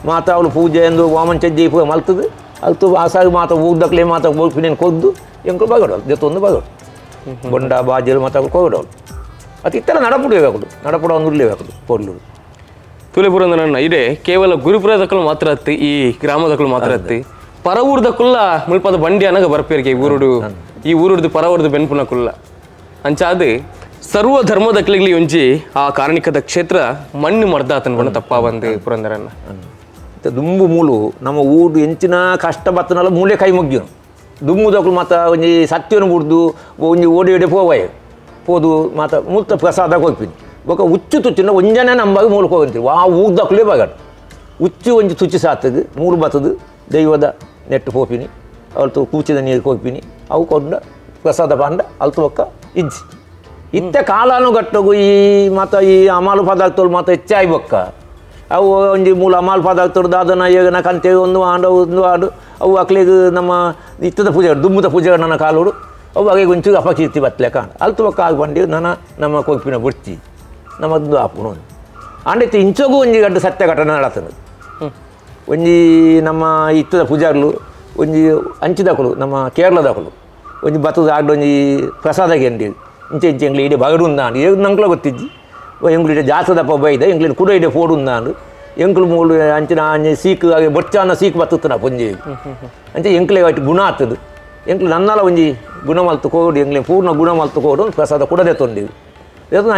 ಮಾತ ಅವಳು ಪೂಜೆ ಎಂದು ವಾಮನ್ ಚಜ್ಜೆ ಪೂಜೆ ಮಲ್ತದು ಅಲ್ತು ಆಸಾಗಿ ಮಾತ ಊರ್ದಕ್ಲೆ ಮಾತ ಬೋಪಿನೇನು ಕೊದ್ದು ಎಂಕುಲು ಬಗಡೋಳು ಜೊತ್ತೊಂದು ಬಗಡು ಬೊಂಡ ಬಾಜಲು ಮಾತ ಅವಳು ಕೊಗಡೋಳು ಅದು ಇತ್ತೆಲ್ಲ ನಡಪುಡು ಬೇಕು ನಡಪುಡ ಒಂದು ಬೇಕು ಪೊರ್ಲು ತುಲೆಪುರಂದನ ಇದೇ ಕೇವಲ ಗುರುಪುರದಕ್ಕಲು ಮಾತ್ರ ಅತ್ತಿ ಈ ಗ್ರಾಮದಕ್ಕಲು ಮಾತ್ರ ಅತ್ತಿ ಪರವೂರ್ದಕ್ಕುಲ್ಲ ಮುಲ್ಪದ ಬಂಡಿ ಅನಗ ಬರ್ಪೇರಿಗೆ ಈ ಊರುಡು ಈ ಊರುಡ್ದು ಪರವೂರ್ದು ಬೆನ್ಪುನಕುಲ್ಲ ಅಂಚಾದು ಸರ್ವ ಧರ್ಮದಕ್ಲಿಗ್ಲಿ ಒಂಜಿ ಆ ಕಾರಣಿಕದ ಕ್ಷೇತ್ರ ಮಣ್ಣು ಮರ್ದಾತನ ಬಣ್ಣ ತಪ್ಪ ಬಂದು ಪುರಂದರನ್ನ ದುಂಬು ಮೂಲು ನಮ್ಮ ಊರು ಎಂಚಿನ ಕಷ್ಟ ಬತ್ತನಲ್ಲ ಮೂಲೆ ಕೈ ಮುಗ್ಗಿನು ದುಂಬುದಕ್ಕಲು ಮಾತ ಒಂಜಿ ಸತ್ಯನು ಬುಡ್ದು ಒಂಜಿ ಓಡಿ ಓಡಿ ಪೋವಾಯ ಪೋದು ಮಾತ ಮೂಲ್ತ ಪ್ರಸಾದ ಹೋಗ್ತೀನಿ ಬೊಕ ಉಚ್ಚು ತುಚ್ಚಿನ ಒಂಜನೆ ನಂಬಾಗ ಮೂಲಕ ಹೋಗ್ತೀವಿ ಆ ಊರ್ದಕ್ಕಲೇ ಬಗಡು ಉಚ್ಚು ಒಂಜಿ ತುಚ್ಚಿ ಸಾತದು ಮೂರು ಬತ್ತದು ದೈವದ ನೆಟ್ಟು ಪೋಪಿನಿ ಅವಳ್ತು ಕೂಚಿದ ನೀರು ಹೋಗ್ತೀನಿ ಅವು ಕೊಂಡ ಪ್ರಸಾದ ಪಾಂಡ ಅಲ್ತು ಒಕ್ಕ ಇಜ್ಜಿ ಇತ್ತ ಕಾಲಾನುಗಟ್ಟಗು ಈ ಮಾತ ಈ ಅಮಾಲು ಪದಾರ್ಥಗಳು ಮಾತ ಹೆಚ್ಚಾಯಿ ಬೊಕ್ಕ ಅವು ಒಂಜಿ ಮೂಲ ಅಮಾಲು ಪದಾರ್ಥಗಳು ದಾದನ ಏಗನ ಕಂತೆ ಒಂದು ಆಂಡ ಒಂದು ಆಡು ಅವು ಅಕ್ಲಿಗೆ ನಮ್ಮ ಇತ್ತದ ಪೂಜೆ ದುಮ್ಮದ ಪೂಜೆ ನನ್ನ ಕಾಲೋಡು ಅವು ಹಾಗೆ ಒಂಚೂರು ಅಪಕೀರ್ತಿ ಬತ್ತಲೆ ಕಾಣ ಅಲ್ತು ಒಕ್ಕ ಆಗಿ ಬಂಡಿ ನನ್ನ ನಮ್ಮ ಕೊಯ್ಪಿನ ಬುಡ್ತಿ ನಮ್ಮದು ಆಪುನು ಆಂಡೈತೆ ಇಂಚೋಗು ಒಂಜಿ ಗಡ್ಡು ಸತ್ಯ ಘಟನೆ ನಡತದೆ ಒಂಜಿ ನಮ್ಮ ಇತ್ತದ ಪೂಜಾರ್ಲು ಒಂಜಿ ಅಂಚಿದಕಲು ನಮ್ಮ ಕೇರಳದಕಲು ಒಂಜಿ ಬತ್ತದ ಆಡ್ ಒಂಜಿ ಪ್ರಸಾದ ಗೆಂಡಿ ಇಂಚೆ ಇಂಚೆ ಎಂಗ್ಲಿ ಇಡೀ ಬಗಡುಂದಾಂಡು ಏ ನಂಕ್ಲ ಗೊತ್ತಿಜ್ಜಿ ಎಂಗ್ಲು ಇಡೀ ಜಾತದಪ್ಪ ಬೈದ ಎಂಗ್ಲಿನ ಕುಡ ಇಡೀ ಫೋಡುಂದಾಂಡು ಎಂಕ್ಲು ಮೂಲು ಅಂಚಿನ ಅಂಚೆ ಸೀಕು ಹಾಗೆ ಬೊಚ್ಚಾನ ಸೀಕು ಬತ್ತುತ್ತನ ಪೊಂಜಿ ಅಂಚೆ ಎಂಕ್ಲೆ ಅಟ್ ಗುಣ ಆತದು ಎಂಕ್ಲು ನನ್ನಲ ಒಂಜಿ ಗುಣ ಮಲ್ತು ಕೋಡು ಎಂಗ್ಲೆ ಪೂರ್ಣ ಗುಣ ಮಲ್ತು ಕೋಡು ಒಂದು ಪ್ರಸಾದ ಕುಡದೆ ತೊಂದಿವಿ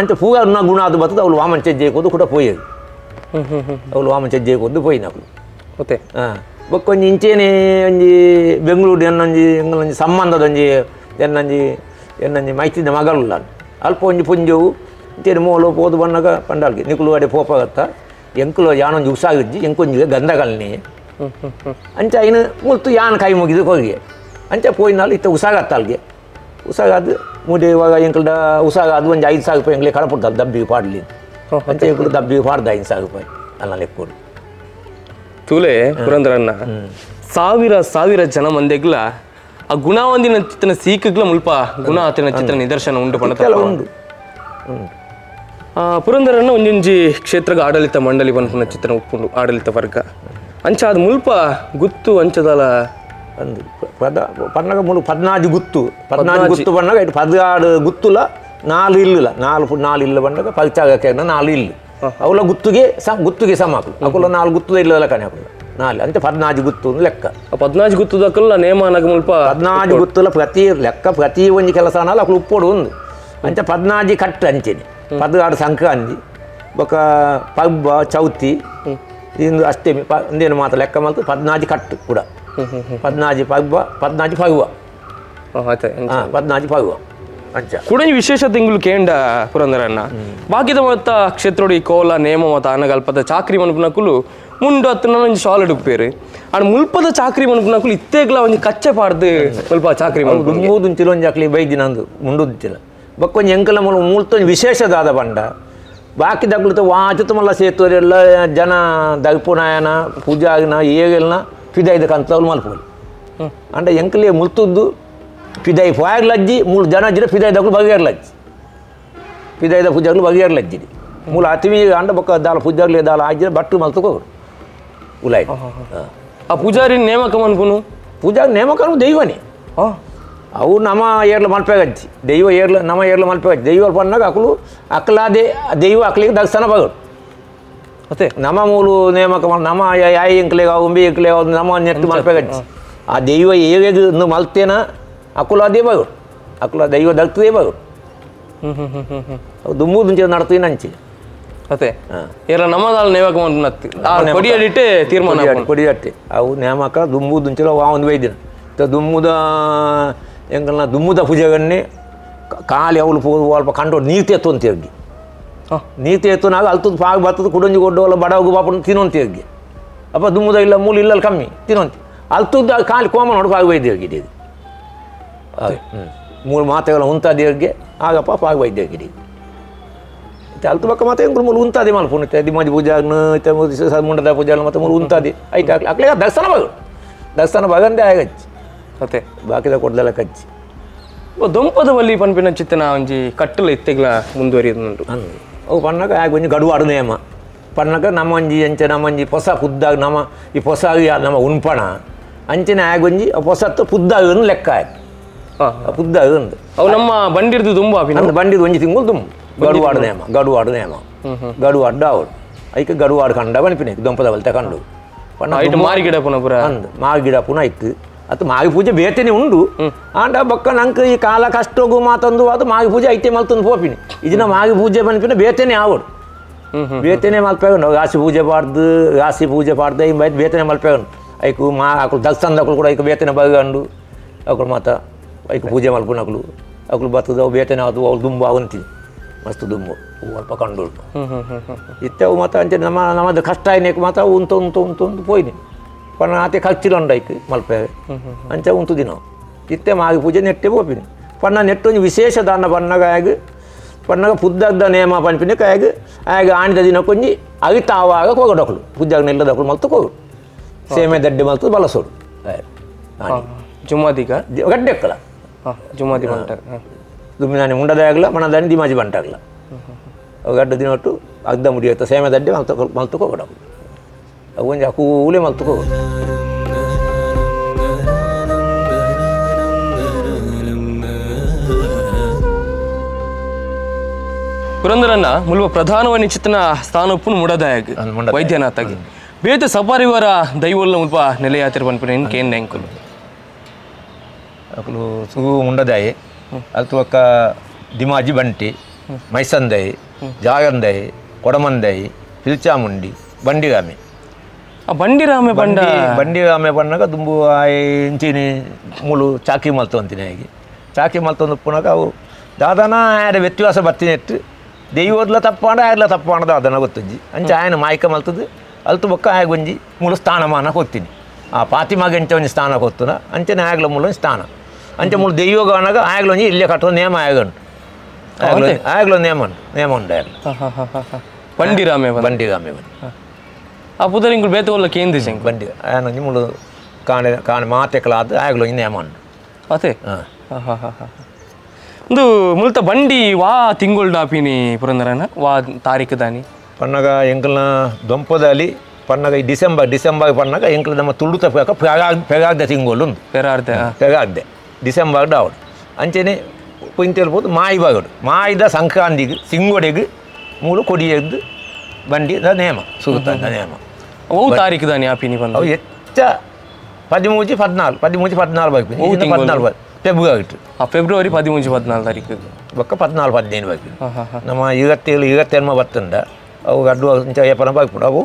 ಅಂಚೆ ಪೂಗ ಗುಣ ಅದು ಬರ್ತದೆ ಅವಳು ವಾಮನ ಚಜ್ಜೆ ಕೊದ್ದು ಕೂಡ ಪೋಯದು ಅವಳು ವಾಮನ ಚಜ್ಜೆ ಕೊದ್ದು ಪೋಯಿನಕಲು ಓಕೆ ಹಾಂ ಬೊಕ್ಕೊಂಜಿ ಇಂಚೇನೆ ಒಂಜಿ ಬೆಂಗಳೂರು ಎನ್ನೊಂಜಿ ಎಂಗ್ಲೊಂಜಿ ಸಂಬಂಧದೊಂಜಿ ಎನ್ನೊಂಜಿ ಎನ್ನೊಂಜಿ ಮೈತಿದ ಮಗಳುಲ್ಲ ಅಲ್ಪ ಒಂಜಿ ಪುಂಜವು ಇಂಚೇನೆ ಮೋಲು ಪೋದು ಬಣ್ಣಗ ಪಂಡಾಲ್ಗೆ ನಿಕುಲು ಅಡೆ ಪೋಪಾಗತ್ತ ಎಂಕುಲು ಯಾನೊಂಜಿ ಉಸಾಗಿಜ್ಜಿ ಎಂಕೊಂಜಿ ಗಂಧಗಲ್ನಿ ಅಂಚ ಐನು ಮುಲ್ತು ಯಾನ್ ಕೈ ಮುಗಿದು ಹೋಗಿ ಅಂಚ ಪೋಯಿನಾಲ್ ಇತ್ತ ಉಸಾಗತ್ತಲ್ಗೆ ಉಸಾಗಾದು ಮೂಡೆ ಇವಾಗ ಎಂಕಲ್ದ ಉಸಾಗ ಅದು ಒಂಜಿ 5,000 ರೂಪಾಯಿ ಎಂಗ್ಲೆ ಕಡಪುಡ್ತಲ್ಲ ದಬ್ಬಿಗೆ ಪಾಡ್ಲಿ ಅಂಚ ಎಂಕುಲು ದಬ್ಬಿಗೆ ಪಾಡ್ದ 5,000 ರೂಪಾಯಿ ಅಲ್ಲ ಲೆಕ್ಕೋಡು ತೂಲೆ ಪುರಂದರನ್ನ ಸಾವಿರ ಸಾವಿರ ಜನ ಮಂದಿಗ್ಲ ಆ ಗುಣವಂದಿನ ಚಿತ್ರನ ಸೀಕಗ್ಲ ಮುಲ್ಪ ಗುಣ ಆತನ ಚಿತ್ರ ನಿದರ್ಶನ ಉಂಟು ಪಂಡ ಉಂಡು ಪುರಂದರನ್ನ ಒಂಜೊಂಜಿ ಕ್ಷೇತ್ರದ ಆಡಳಿತ ಮಂಡಳಿ ಪನ್ಪುನ ಚಿತ್ರನ ಉಪ್ಪುಂಡು ಆಡಳಿತ ವರ್ಗ ಅಂಚ ಅದು ಮುಲ್ಪ ಗುತ್ತು ಅಂಚದಲ ಅಂದು ಪದ ಪನ್ನಗ ಮುಳು 14 ಗುತ್ತು 14 ಗುತ್ತು ಪನ್ನಗ ಇಟ್ಟು 16 ಗುತ್ತುಲ 4 ಇಲ್ಲುಲ 4 4 ಇಲ್ಲ ಪನ್ನಗ ಪಲ್ಚಾಗಕ್ಕೆ 4 ಇಲ್ಲು ಅವಳ ಗುತ್ತಿಗೆ ಗುತ್ತಿಗೆ ಸಮ ಹಾಕಲು ಅಕುಲ 4 ಗುತ್ತದ ಇಲ್ಲಲ್ಲ ಕಣೆ ಹಾಕುಲ್ಲ 4 ಅಂತ 14 ಗುತ್ತು ಲೆಕ್ಕ 14 ಗುತ್ತದಕ್ಕಲ್ಲ ನೇಮ ಅನಗ ಮುಲ್ಪ 14 ಗುತ್ತುಲ ಪ್ರತಿ ಲೆಕ್ಕ ಪ್ರತಿ ಒಂಜಿ ಕೆಲಸ ಅನಲ್ಲ ಅಕುಲು ಉಪ್ಪೋಡು ಒಂದು ಅಂಚ 14 ಕಟ್ಟು ಅಂಚೆನೆ 16 ಸಂಕ್ರಾಂತಿ ಬೊಕ ಪಬ್ಬ ಚೌತಿ ಇಂದು ಅಷ್ಟಮಿ ಒಂದೇನು ಮಾತ್ರ ಲೆಕ್ಕ ಮಲ್ತು 14 ಕಟ್ಟು ಕೂಡ 14 ಪಬ್ಬ 14 ಪಗುವ 14 ಪಗುವ ಅಂಚ ಕೂಡ ವಿಶೇಷ ತಿಂಗಳು ಕೇಂಡ ಪುರಂದರನ್ನ ಬಾಕಿದ ಮತ್ತ ಕ್ಷೇತ್ರೋಡು ಈ ಕೋಲ ನೇಮ ಮತ ಅನಗಲ್ಪದ ಚಾಕ್ರಿ ಮನ್ಪುನಕುಲು ಮುಂಡು ಹತ್ತು ಒಂಜಿ ಶಾಲ್ ಇಡುಪೇರು ಅಂಡ್ ಮುಲ್ಪದ ಚಾಕ್ರಿ ಮನ್ಪುನಕುಲು ಇತ್ತೇಗ್ಲ ಒಂಜಿ ಕಚ್ಚೆ ಪಾಡ್ದು ಮುಲ್ಪ ಚಾಕ್ರಿ ಮೂದುಂಚಿಲ ಒಂಜಿ ಅಕ್ಲಿ ಬೈದಿನಂದು ಮುಂಡುಂಚಿಲ ಬೊಕ್ಕೊಂಜಿ ಎಂಕಲ ಮೂಲ ಮೂಲ್ತೊಂಜಿ ವಿಶೇಷದಾದ ಪಂಡ ಬಾಕಿ ದಗ್ಲುತ ವಾಚುತ ಮಲ್ಲ ಸೇತುವರೆಲ್ಲ ಜನ ದಗ್ಪುನಾಯನ ಪೂಜಾಗಿನ ಏಗೆಲ್ನ ಫಿದಾಯ್ದ ಕಂತವ್ಲು ಮಲ್ಪೋಲಿ ಅಂಡ ಎಂಕಲೆ ಮುಲ್ತುದ್ದು ಪಿದಾಯಿ ಫಾಯರ್ಲಜ್ಜಿ ಮೂರು ಜನ ಜಿರ ಪಿದಾಯಿ ದಗ್ಲು ಬಗೆಯರ್ಲಜ್ಜಿ ಪಿದಾಯ್ದ ಪೂಜಾಗ್ಲು ಬಗೆಯರ್ಲಜ್ಜಿ ಮೂಲ ಅತಿಮಿ ಅಂಡ ಬೊಕ್ಕ ದಾಲ ಪೂಜಾಗ್ಲಿ ದಾಲ ಆಜಿರ ಬಟ್ಟು ಮಲ್ತುಕೋರು ಉಲಾಯ್ ಆ ಪೂಜಾರಿ ನೇಮಕ ಮನ್ಪುನು ಪೂಜಾರಿ ನೇಮಕನು ದೈವನೇ ಅವು ನಮ್ಮ ಏರ್ಲ ಮಲ್ಪೆಗಜ್ಜಿ ದೈವ ಏರ್ಲ ನಮ್ಮ ಏರ್ಲ ಮಲ್ಪೆಗಜ್ಜಿ ದೈವ ಪನ್ನಾಗ ಅಕಲು ಅಕ್ಲಾದೆ ದೈವ ಅಕ್ಲಿಗೆ ದರ್ಶನ ಬಗಡು ಮತ್ತೆ ನಮ್ಮ ಮೂಲು ನೇಮಕ ನಮ್ಮ ಯಾಯಿ ಎಂಕ್ಲೆ ಉಂಬಿ ಎಂಕ್ಲೆ ನಮ್ಮ ನೆಟ್ಟು ಮಲ್ಪೆಗಜ್ಜಿ ಆ ದೈವ ಏಗೆ ಮಲ್ತೇನ ಅಕುಲ ಅದೇ ಬಗಡು ಅಕುಲ ದೈವ ದಗ್ತದೇ ಬಗಡು ದುಮ್ಮುದುಂಚೆ ನಡ್ತೀನಿ ಅಂಚೆ ಅದೇ ಏರ ನಮ್ಮದಾಲ ನೇಮಕ ಕೊಡಿಯಡಿಟ್ಟೆ ತೀರ್ಮಾನ ಕೊಡಿಯಟ್ಟೆ ಅವು ನೇಮಕ ದುಮ್ಮುದುಂಚಲ ವಾ ಒಂದು ವೈದ್ಯನ ದುಮ್ಮುದ ಎಂಕಲ್ನ ದುಮ್ಮುದ ಪೂಜೆಗನ್ನೇ ಖಾಲಿ ಅವಳು ಪೋ ಅಲ್ಪ ಕಂಡು ನೀರು ತೇತ್ತು ನೀರು ತೇತ್ತು ಅಲ್ತದ ಪಾಗ್ ಬರ್ತದ ಕುಡಂಜಿ ಕೊಡ್ಡು ಅಲ್ಲ ಬಡವಗು ಬಾಪು ತಿನ್ನೊಂತ ಹೋಗಿ ಅಪ್ಪ ದುಮ್ಮುದ ಇಲ್ಲ ಮೂಲ ಇಲ್ಲ ಕಮ್ಮಿ ತಿನ್ನೊಂತಿ ಅಲ್ತದ ಖಾಲಿ ಕೋಮ ನೋಡು ಪಾಗ್ ವೈದ್ಯ ಹೋಗಿದೆ ಹಾಗೆ ಮೂರು ಮಾತೆಗಳ ಉಂತಾದೇವ್ರಿಗೆ ಆಗಪ್ಪ ಪಾಗ್ ವೈದ್ಯ ಹೋಗಿದೆ. ಅಲ್ತು ಬಕ್ಕ ಮಾತ್ರ ಎಂಕುಲು ಮೂಲು ಉಂತಾದೆ ಮಲ್ಪುನು ದಿಮಾಜಿ ಪೂಜಾಗ್ನ ಇತ್ತೆ ಮುಂಡದ ಪೂಜಾಗ್ನ ಮತ್ತೆ ಮೂಲು ಉಂತಾದೆ ಐಟ್ ಅಕ್ಲೆ ಅಕ್ಲೆ ದರ್ಶನ ಬಾಗ ದರ್ಶನ ಬಾಗಂದೆ ಆಗಚ್ಚಿ ಅತ್ತೆ ಬಾಕಿದ ಕೊಡ್ದಲ್ಲ ಕಚ್ಚಿ ದೊಂಪದ ವಲ್ಲಿ ಪನ್ಪಿನ ಚಿತ್ತನ ಒಂಜಿ ಕಟ್ಟಲ ಇತ್ತೆಗ್ಲ ಮುಂದುವರಿಯುಂಟು ಅವು ಪನ್ನಗ ಆಗ ಒಂಜಿ ಗಡುವಾಡು ನೇಮ ಪನ್ನಗ ನಮ್ಮಂಜಿ ಅಂಚೆ ನಮ್ಮಂಜಿ ಹೊಸ ಪುದ್ದಾಗ ನಮ್ಮ ಈ ಹೊಸ ನಮ್ಮ ಉಣ್ಪಣ ಅಂಚನೆ ಆಗೊಂಜಿ ಹೊಸತ್ತು ಪುದ್ದಾಗ ಲೆಕ್ಕ ಆಯ್ತು ಪುದ್ದಾಗ ಉಂದು ಅವು ನಮ್ಮ ಬಂಡಿರ್ದು ದುಂಬು ಅಂದು ಬಂಡಿದ ಒಂಜಿ ತಿಂಗಳು ದುಂಬು ಗಡುವಾಡು ನೇಮ ಗಡುವಾಡು ನೇಮ ಗಡುವಾಡ್ಡ ಅವಳು ಐಕೆ ಗಡುವಾಡು ಕಂಡ ಬನ್ಪಿನ ದೊಂಪದ ಬಲ್ತ ಕಂಡು ಮಾರಿ ಗಿಡ ಪುನಃ ಪುರ ಅಂದು ಮಾರಿ ಗಿಡ ಪುನಃ ಇತ್ತು ಅದು ಮಾಗಿ ಪೂಜೆ ಬೇತೇನೆ ಉಂಡು ಆಂಡ ಬೊಕ್ಕ ನಂಗೆ ಈ ಕಾಲ ಕಷ್ಟೋಗು ಮಾತಂದು ಅದು ಮಾಗಿ ಪೂಜೆ ಐತೆ ಮಲ್ತಂದು ಪೋಪಿನಿ ಇದಿನ ಮಾಗಿ ಪೂಜೆ ಬನ್ಪಿನ ಬೇತೇನೆ ಆವಡು ಬೇತೇನೆ ಮಲ್ಪೆಗಂಡು ರಾಶಿ ಪೂಜೆ ಪಾಡ್ದು ರಾಶಿ ಪೂಜೆ ಪಾಡ್ದು ಇಂಬೈತು ಬೇತೇನೆ ಮಲ್ಪೆಗಂಡು ಐಕು ಮಾ ಅಕುಲು ದಲ್ಸಂದಕುಲು ಕೂಡ ಐಕು ಬೇತೇನೆ ಬಗಂಡು ಅಕುಲು ಮಾತ ಐಕು ಪೂಜೆ ಮಲ್ಪುನಕುಲು ಅಕುಲು ಬತ್ತದ ಅವು ಬೇತೇನೆ ಅದು ಅವು ದುಂಬು ಅವಂತಿ ಮಸ್ತ್ ದುಂಬು ಅಲ್ಪ ಕಂಡು ಇತ್ತೆ ಅವು ಮಾತ ಅಂಚೆ ನಮ್ಮ ನಮ್ಮದು ಕಷ್ಟ ಆಯ್ನೇಕು ಮಾತ ಉಂತು ಉಂತು ಉಂತು ಉಂತು ಪೋಯಿನಿ ಪಣ ಆತೆ ಖರ್ಚಿಲುಂಡು ಐಕ್ ಮಲ್ಪೆ ಅಂಚೆ ಉಂತು ದಿನ ಇತ್ತೆ ಮಾಗಿ ಪೂಜೆ ನೆಟ್ಟೆ ಪೋಪಿನಿ ಪಣ್ಣ ನೆಟ್ಟೊಂಜಿ ವಿಶೇಷ ದಾನ ಪಣ್ಣಗ ಆಗ ಪಣ್ಣಗ ಪುದ್ದಗ್ದ ನೇಮ ಪನ್ಪಿನ ಕಾಯಗ ಆಗ ಆಣಿದ ದಿನಕ್ಕೊಂಜಿ ಅಗಿತ ಆವಾಗ ಕೋಗಡೊಕಲು ಪೂಜಾಗ ನೆಲ್ಲದಕಲು ಮಲ್ತು ಕೋಗಡು ಸೇಮೆ ದಡ್ಡೆ ಮಲ್ತು ಬಲಸೋಡು ಜುಮಾದಿಗ ಗಡ್ಡೆಕ್ಕಲ ಜುಮಾದಿ ಬಂಟ ದುಮ್ಮಿನಾನಿ ಮುಂಡದಾಗಲ ಮಣದಾನಿ ದಿಮಾಜಿ ಬಂಟಾಗಲ ಅವು ಗಡ್ಡ ದಿನೊಟ್ಟು ಅಗ್ದ ಮುಡಿಯುತ್ತ ಸೇಮೆ ದಡ್ಡೆ ಮಲ್ತು ಮಲ್ತು ಕೋಗಡೊಕಲು ಅವು ಒಂಜಿ ಅಕೂಲೆ ಮಲ್ತು ಕೋಗಡು. ಪುರಂದರನ್ನ ಮುಲ್ವ ಪ್ರಧಾನವಾಗಿ ಚಿತ್ತನ ಸ್ಥಾನೊಪ್ಪು ಮುಡದಾಯಗ್ ವೈದ್ಯನಾಥಾಗಿ ಬೇತೆ ಸಪರಿವಾರ ದೈವಲ್ಲ ಮುಲ್ಪ ನೆಲೆಯಾತಿರ ಪನ್ಪಿನ ಕೇನ್ ಎಂಕುಲು ಅಕುಲು ಸುಗು ಮುಂಡದಾಯಿ ಅಲ್ತು ಒಕ್ಕ ದಿಮಾಜಿ ಬಂಟಿ ಮೈಸಂದೈ ಜಾಗಂದೈ ಕೊಡಮಂದೈ ಪಿಲ್ಚಾಮುಂಡಿ ಬಂಡಿರಾಮೆ ಆ ಬಂಡಿರಾಮೆ ಬಂಡ ಬಂಡಿರಾಮೆ ಬಣ್ಣಗ ದುಂಬು ಇಂಚಿನಿ ಮೂಲು ಚಾಕಿ ಮಲ್ತು ಅಂತೀನಿ ಹಾಗೆ ಚಾಕಿ ಮಲ್ತೊಂದು ಪುನಗ ಅವು ದಾದನ ಆಯರ ವ್ಯತ್ಯಾಸ ಬತ್ತಿನೆಟ್ಟು ದೈವದ್ಲ ತಪ್ಪಾಂಡ ಆಯರ್ಲ ತಪ್ಪಾಂಡ ದಾದನ ಗೊತ್ತುಂಜಿ ಅಂಚೆ ಆಯನ ಮಾಯ್ಕ ಮಲ್ತದ್ದು ಅಲ್ತು ಬೊಕ್ಕ ಆಯಗೊಂಜಿ ಮೂಲು ಸ್ಥಾನಮಾನ ಕೊತ್ತೀನಿ ಆ ಪಾತಿಮಾಗ ಎಂಚ ಒಂಜಿ ಸ್ಥಾನ ಕೊತ್ತುನ ಅಂಚನೆ ಆಯಗ್ಲ ಮೂಲ ಒಂಜಿ ಸ್ಥಾನ ಅಂಚೆ ಮೂಲು ದೈವಗಾನಗ ಆಯಗ್ಲ ಒಂಜಿ ಇಲ್ಲೇ ಕಟ್ಟೋ ನೇಮ ಆಯಗಂಡು ಆಯಗ್ಲ ನೇಮ ನೇಮ ಉಂಡು ಆಯಗ್ಲ ಬಂಡಿರಾಮೆ ಬಂಡಿರಾಮೆ ಬಂಡಿ ಆ ಪುದರಿಂಗುಳು ಬೇತವಲ್ಲ ಕೇಂದ್ರ ಬಂಡಿ ಆಯನೊಂಜಿ ಮೂಲು ಕಾಣೆ ಕಾಣೆ ಮಾತೆಕಲಾದ ಆಯಗ್ಲ ಒಂಜಿ ನೇಮ ಉಂಡು ಅದೇ ಹಾಂ ಹಾಂ ಹಾಂ ಒಂದು ಮುಲ್ತ ಬಂಡಿ ವಾ ತಿಂಗಳು ಡಾಪಿನಿ ಪುರಂದರನ ವಾ ತಾರೀಕು ದಾನಿ ಪನ್ನಗ ಎಂಕಲ್ನ ದೊಂಪದಲ್ಲಿ ಪನ್ನಗ ಈ ಡಿಸೆಂಬರ್ ಡಿಸೆಂಬರ್ ಪನ್ನಗ ಎಂಕಲ್ ನಮ್ಮ ತುಳುತ ಪೆಗಾಗ್ದ ತಿಂಗಳು ಉಂದು ಪೆರಾರ್ದೆ ಪೆಗಾಗ್ದೆ ಡಿಸೆಂಬರ್ ಡಾವಡು ಅಂಚೆನೆ ಪುಂತೇಳ್ಬೋದು ಮಾಯಿ ಬಾಗಡು ಮಾಯಿದ ಸಂಕ್ರಾಂತಿಗೆ ಸಿಂಗೋಡೆಗೆ ಮೂಲು ಕೊಡಿಯದ್ದು ಬಂಡಿ ನೇಮ ಸುಗುತ್ತ ನೇಮ ಅವು ತಾರೀಕು ದಾನಿ ಆಪಿನಿ ಬಂದು ಅವು ಹೆಚ್ಚ 13 14 13 14 ಬಾಗಿ 14 ಫೆಬ್ರವರಿ ಫೆಬ್ರವರಿ 13 14 ತಾರೀಕು ಬೊಕ್ಕ 14 15 ಬಾಗಿ ನಮ್ಮ 27 28 ಬತ್ತಂಡ ಅವು ಗಡ್ಡು ಏಪನ ಬಾಗ್ಪುಂಡು ಅವು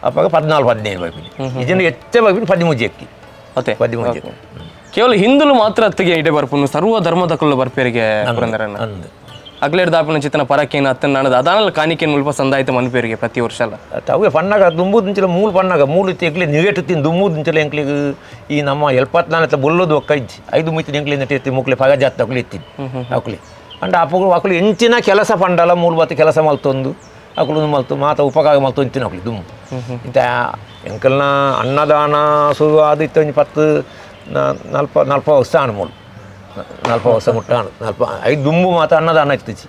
ಅಪ್ಪಾಗ 14 15 ಬಾಗ್ಪಿನಿ ಇದನ್ನು ಹೆಚ್ಚ ಬಾಗ್ಪಿನಿ 13 ಎಕ್ಕಿ ಅತ್ತೆ 13 ಕೇವಲ ಹಿಂದೂ ಮಾತ್ರ ಅತ್ತಿಗೆ ಇಡೆ ಬರ್ಪುನು ಸರ್ವ ಧರ್ಮದಕುಲ್ಲ ಬರ್ಪೇರಿಗೆ ಪುರಂದರನ್ನ ಅಗ್ಲೇರ್ ದಾಪನ ಚಿತ್ತನ ಪರಕೇನ ಅತ್ತನ ನಾಣದ ಅದಾನಲ್ಲ ಕಾಣಿಕೆನ ಮುಲ್ಪ ಸಂದಾಯಿತ ಮನ್ಪೇರಿಗೆ ಪ್ರತಿ ವರ್ಷ ಅಲ್ಲ ಅವೇ ಪಣ್ಣಗ ದುಂಬುದಿಂಚಲ ಮೂಲು ಪಣ್ಣಗ ಮೂಲು ಎಂಕ್ಲಿ ನಿಗೇಟು ತಿನ್ ದುಂಬುದಿಂಚಲ ಎಂಕ್ಲಿಗೆ ಈ ನಮ್ಮ 74 ಬೊಲ್ಲೋದು ಒಕ್ಕ ಇಜ್ಜಿ 5 ಮುಯ್ತಿನ ಎಂಕ್ಲಿ ನೆಟ್ಟಿ ಮುಕ್ಲೆ ಪಗ ಜಾತ್ ಅಕ್ಲಿ ಎತ್ತೀನಿ ಅಕ್ಲಿ ಅಂಡ ಅಪ್ಪಗಳು ಅಕ್ಲು ಎಂಚಿನ ಕೆಲಸ ಪಂಡಲ ಮೂಲು ಬತ್ತು ಕೆಲಸ ಮಲ್ತೊಂದು ಅಕ್ಲು ಮಲ್ತು ಮಾತ ಉಪಕಾರ ಮಲ್ತು ಅಂತಿನ ಅಕ್ಲಿ ದುಂಬು ಇಂತ ಎಂಕಲ್ನ ಅನ್ನದಾನ ಶುರು ಆದ ಇತ್ತು ಒಂಜಿ 10 40 ವರ್ಷ ಆಣು ಮೂಲು 40 ವರ್ಷ ಮುಟ್ಟಾಣು 45 ದುಂಬು ಮಾತ ಅನ್ನದಾನ ಇತ್ತಿಚ್ಚಿ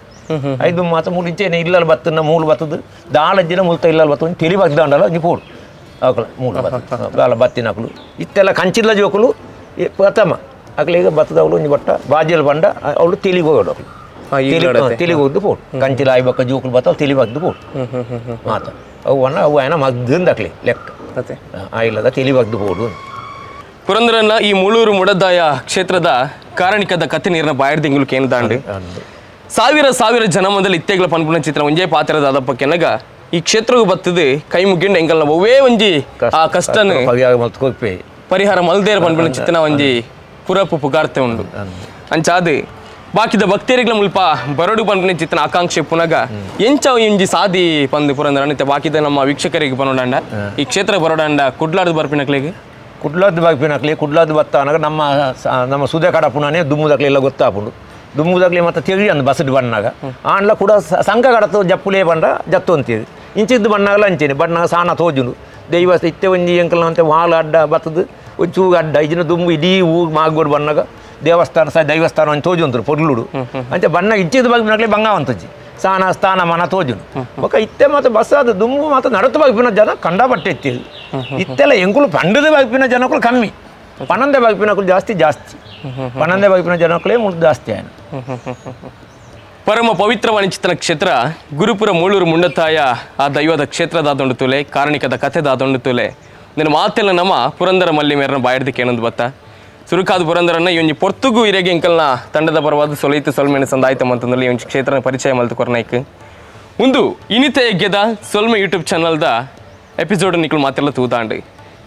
5 ಮಾತ ಮೂಲು ಇಂಚೇನೆ ಇಲ್ಲಲ್ ಬತ್ತನ ಮೂಲು ಬತ್ತದು ದಾಳಜ್ಜಿನ ಮುಲ್ತ ಇಲ್ಲಲ್ ಬತ್ತು ಒಂಜಿ ತೆಲಿ ಬಗ್ದಾಂಡಲ ಒಂಜಿ ಪೋಡು ಅಕ್ಲ ಮೂಲು ಬತ್ತ ದಾಳ ಬತ್ತಿನ ಅಕ್ಲು ಇತ್ತೆಲ್ಲ ಕಂಚಿಲ್ಲ ಜೋಕುಲು ಪ್ರಥಮ ಅಕ್ಲು ಈಗ ಬತ್ತದವಳು ಒಂಜಿ ಬಟ್ಟ ಬಾಜಿಯಲ್ಲಿ ಬಂಡ ಅವಳು ತೆಲಿಗೆ ಹೋಗೋಡು ಅಕ್ಲು ತೆಲಿಗೆ ಹೋಗ್ದು ಪೋಡು ಕಂಚಿಲ ಆಯ್ಬಕ್ಕ ಜೋಕುಲು ಬತ್ತವಳು ತೆಲಿ ಬಗ್ದು ಪೋಡು ಮಾತ ಅವು ಅಣ್ಣ ಅವು ಆಯನ ಮಗ್ದಿಂದ ಅಕ್ಲಿ ಲೆಕ್ಕ ಆಯಿಲ್ಲದ ತೆಲಿ ಬಗ್ದು ಪೋಡು. ಪುರಂದರನ್ನ ಈ ಮುಳೂರು ಮುಡದಾಯ ಕ್ಷೇತ್ರದ ಕಾರಣಿಕದ ಕಥೆ ನೀರಿನ ಬಾಯರ್ದಿಂಗುಲು ಕೇಂದಾಂಡು ಸಾವಿರ ಸಾವಿರ ಜನ ಮೊದಲು ಇತ್ತೆಗಳ ಪನ್ಪುನ ಚಿತ್ರ ಒಂಜೇ ಪಾತ್ರದ ಅದಪ್ಪ ಕೆನಗ ಈ ಕ್ಷೇತ್ರಗೂ ಬತ್ತದು ಕೈ ಮುಗಿಂಡ ಎಂಕಲ್ನ ಒವ್ವೇ ಒಂಜಿ ಆ ಕಷ್ಟನ ಪರಿಹಾರ ಮಲ್ದೇರ ಪನ್ಪುನ ಚಿತ್ರನ ಒಂಜಿ ಪುರಪು ಪುಗಾರ್ತೆ ಉಂಡು ಅಂಚಾದು ಬಾಕಿದ ಭಕ್ತರಿಗಳ ಮುಲ್ಪ ಬರಡು ಪನ್ಪುನ ಚಿತ್ರನ ಆಕಾಂಕ್ಷೆ ಪುನಗ ಎಂಚ ಒಂಜಿ ಸಾದಿ ಪಂದು ಪುರಂದರ ಬಾಕಿದ ನಮ್ಮ ವೀಕ್ಷಕರಿಗೆ ಬರೋಡಂಡ ಈ ಕ್ಷೇತ್ರ ಬರೋಡಂಡ ಕುಡ್ಲಾರ್ದು ಬರ್ಪಿನಕ್ಲಿಗೆ ಕುಡ್ಲಾದ್ದು ಬಾಗ್ಪಿನಕ್ಲಿ ಕುಡ್ಲಾದ್ದು ಬತ್ತ ಅನಗ ನಮ್ಮ ನಮ್ಮ ಸುದೆ ಕಡಪುಣನೇ ದುಮ್ಮುದಕ್ಲಿ ಎಲ್ಲ ಗೊತ್ತಾಪುಂಡು. ದುಂಬುದಾಗ್ಲಿ ಮತ್ತೆ ತೆರಿ ಅಂದ್ ಬಸ್ಡ್ ಬಣ್ಣಾಗ ಆಂಡ್ಲ ಕೂಡ ಸಂಘ ಕಡತು ಜಪ್ಪುಲೇ ಬಂಡ ಜತ್ತು ಅಂತೀರಿ ಇಂಚಿದ್ದು ಬಣ್ಣಾಗಲ ಅಂಚೇನೆ ಬಣ್ಣಾಗ ಸಾನ ತೋಜುನು ದೈವ ಇತ್ತೆ ಒಂಜಿ ಎಂಕಲ್ನ ಅಂತೆ ವಾಲ ಅಡ್ಡ ಬತ್ತದು ಒಂಚೂರು ಅಡ್ಡ ಇಜಿನ ದುಂಬು ಇಡೀ ಹೂ ಮಾಗೋಡು ಬಣ್ಣಾಗ ದೇವಸ್ಥಾನ ಸಹ ದೈವಸ್ಥಾನ ಒಂಜಿ ತೋಜುಂತರು ಪೊರ್ಲುಡು ಅಂಚೆ ಬಣ್ಣ ಇಂಚಿದ್ದು ಬಗ್ಗೆ ಬಂಗಾವಂತಜ್ಜಿ ಸಾನ ಸ್ಥಾನ ಮನ ತೋಜುನು ಬೊಕ ಇತ್ತೆ ಮಾತ ಬಸ್ ಅದು ದುಂಬು ಮಾತ ನಡತು ಬಗ್ಪಿನ ಜನ ಕಂಡಪಟ್ಟೆ ಇತ್ತಿ ಇತ್ತೆಲ್ಲ ಎಂಕುಲು ಪಂಡದ ಬಗ್ಪಿನ ಜನಕುಲು ಕಮ್ಮಿ ಪನಂದೆ ಬಗ್ಪಿನಕುಲು ಜಾಸ್ತಿ ಜಾಸ್ತಿ ಪನಂದೆ ಬಗ್ಪಿನ ಜನಕುಲೇ ಮುಳು ಜಾಸ್ತಿ ಆಯ್ತು. ಪರಮ ಪವಿತ್ರ ವಾಣಿಚಿತನ ಕ್ಷೇತ್ರ ಗುರುಪುರ ಮೂಳೂರು ಮುಂಡತಾಯ ಆ ದೈವದ ಕ್ಷೇತ್ರದಾದೊಂಡು ತುಲೆ ಕಾರಣಿಕದ ಕಥೆದಾದೊಂಡು ತುಲೆ ನಿನ್ನ ಮಾತೆಲ್ಲ ನಮ್ಮ ಪುರಂದರ ಮಲ್ಲಿ ಮೇರನ ಬಾಯಡ್ದಕ್ಕೆ ಏನೊಂದು ಬತ್ತ ಸುರುಕಾದ ಪುರಂದರನ್ನ ಈ ಒಂಜಿ ಪೊರ್ತುಗು ಇರೆಗೆ ಎಂಕಲ್ನ ತಂಡದ ಪರವಾದ ಸೊಲೈತು ಸೊಲ್ಮೆನ ಸಂದಾಯ್ತಮ್ಮ ಅಂತಂದಲ್ಲಿ ಈ ಒಂಜಿ ಕ್ಷೇತ್ರನ ಪರಿಚಯ ಮಲ್ತು ಕೊರ್ನೈಕ್ ಒಂದು ಇನಿತ ಯಜ್ಞದ ಸೊಲ್ಮೆ ಯೂಟ್ಯೂಬ್ ಚಾನಲ್ದ ಎಪಿಸೋಡ್ ನಿಕ್ಕಲು ಮಾತೆಲ್ಲ ತೂತಾಂಡು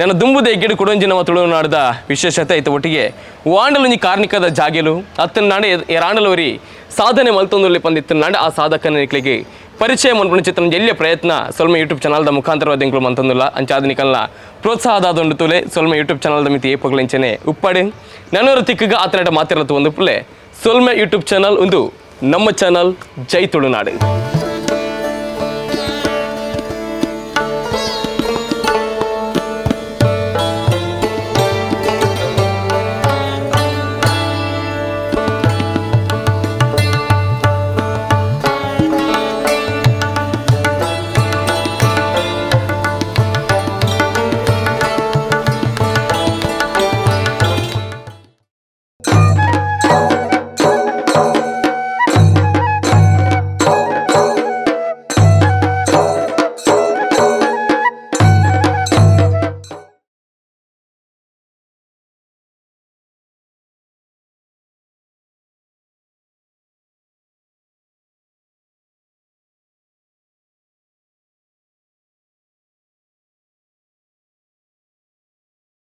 ನನ್ನ ದುಂಬುದ ಎಗ್ಗೆಡು ಕೊಡೊಂಜಿ ನಮ್ಮ ತುಳುನಾಡದ ವಿಶೇಷತೆ ಐತ ಒಟ್ಟಿಗೆ ವಾಂಡಲೊಂಜಿ ಕಾರ್ಣಿಕದ ಜಾಗೆಲು ಅತ್ತನಾಡು ಎರಾಂಡಲವರಿ ಸಾಧನೆ ಮಲ್ತೊಂದುಲ್ಲಿ ಪಂದಿತ್ತನಾಡು ಆ ಸಾಧಕನ ನಿಕ್ಲಿಗೆ ಪರಿಚಯ ಮನ್ಪುಣ ಚಿತ್ರನ ಎಲ್ಲಿಯ ಪ್ರಯತ್ನ ಸೊಲ್ಮೆ ಯೂಟ್ಯೂಬ್ ಚಾನಲ್ದ ಮುಖಾಂತರವಾದ ಎಂಕುಲು ಮಂತಂದುಲ್ಲ ಅಂಚಾದನಿಕಲ್ನ ಪ್ರೋತ್ಸಾಹದಾದೊಂಡು ತುಲೆ ಸೊಲ್ಮೆ ಯೂಟ್ಯೂಬ್ ಚಾನಲ್ದ ಮಿತಿ ಏಪಗಲಿಂಚನೆ ಉಪ್ಪಾಡು ನನ್ನೂರು ತಿಕ್ಕಗ ಆತನಟ ಮಾತಿರತ್ತು ಒಂದು ಪುಲೆ ಸೊಲ್ಮೆ ಯೂಟ್ಯೂಬ್ ಚಾನಲ್ ಒಂದು ನಮ್ಮ ಚಾನಲ್ ಜೈ ತುಳುನಾಡು.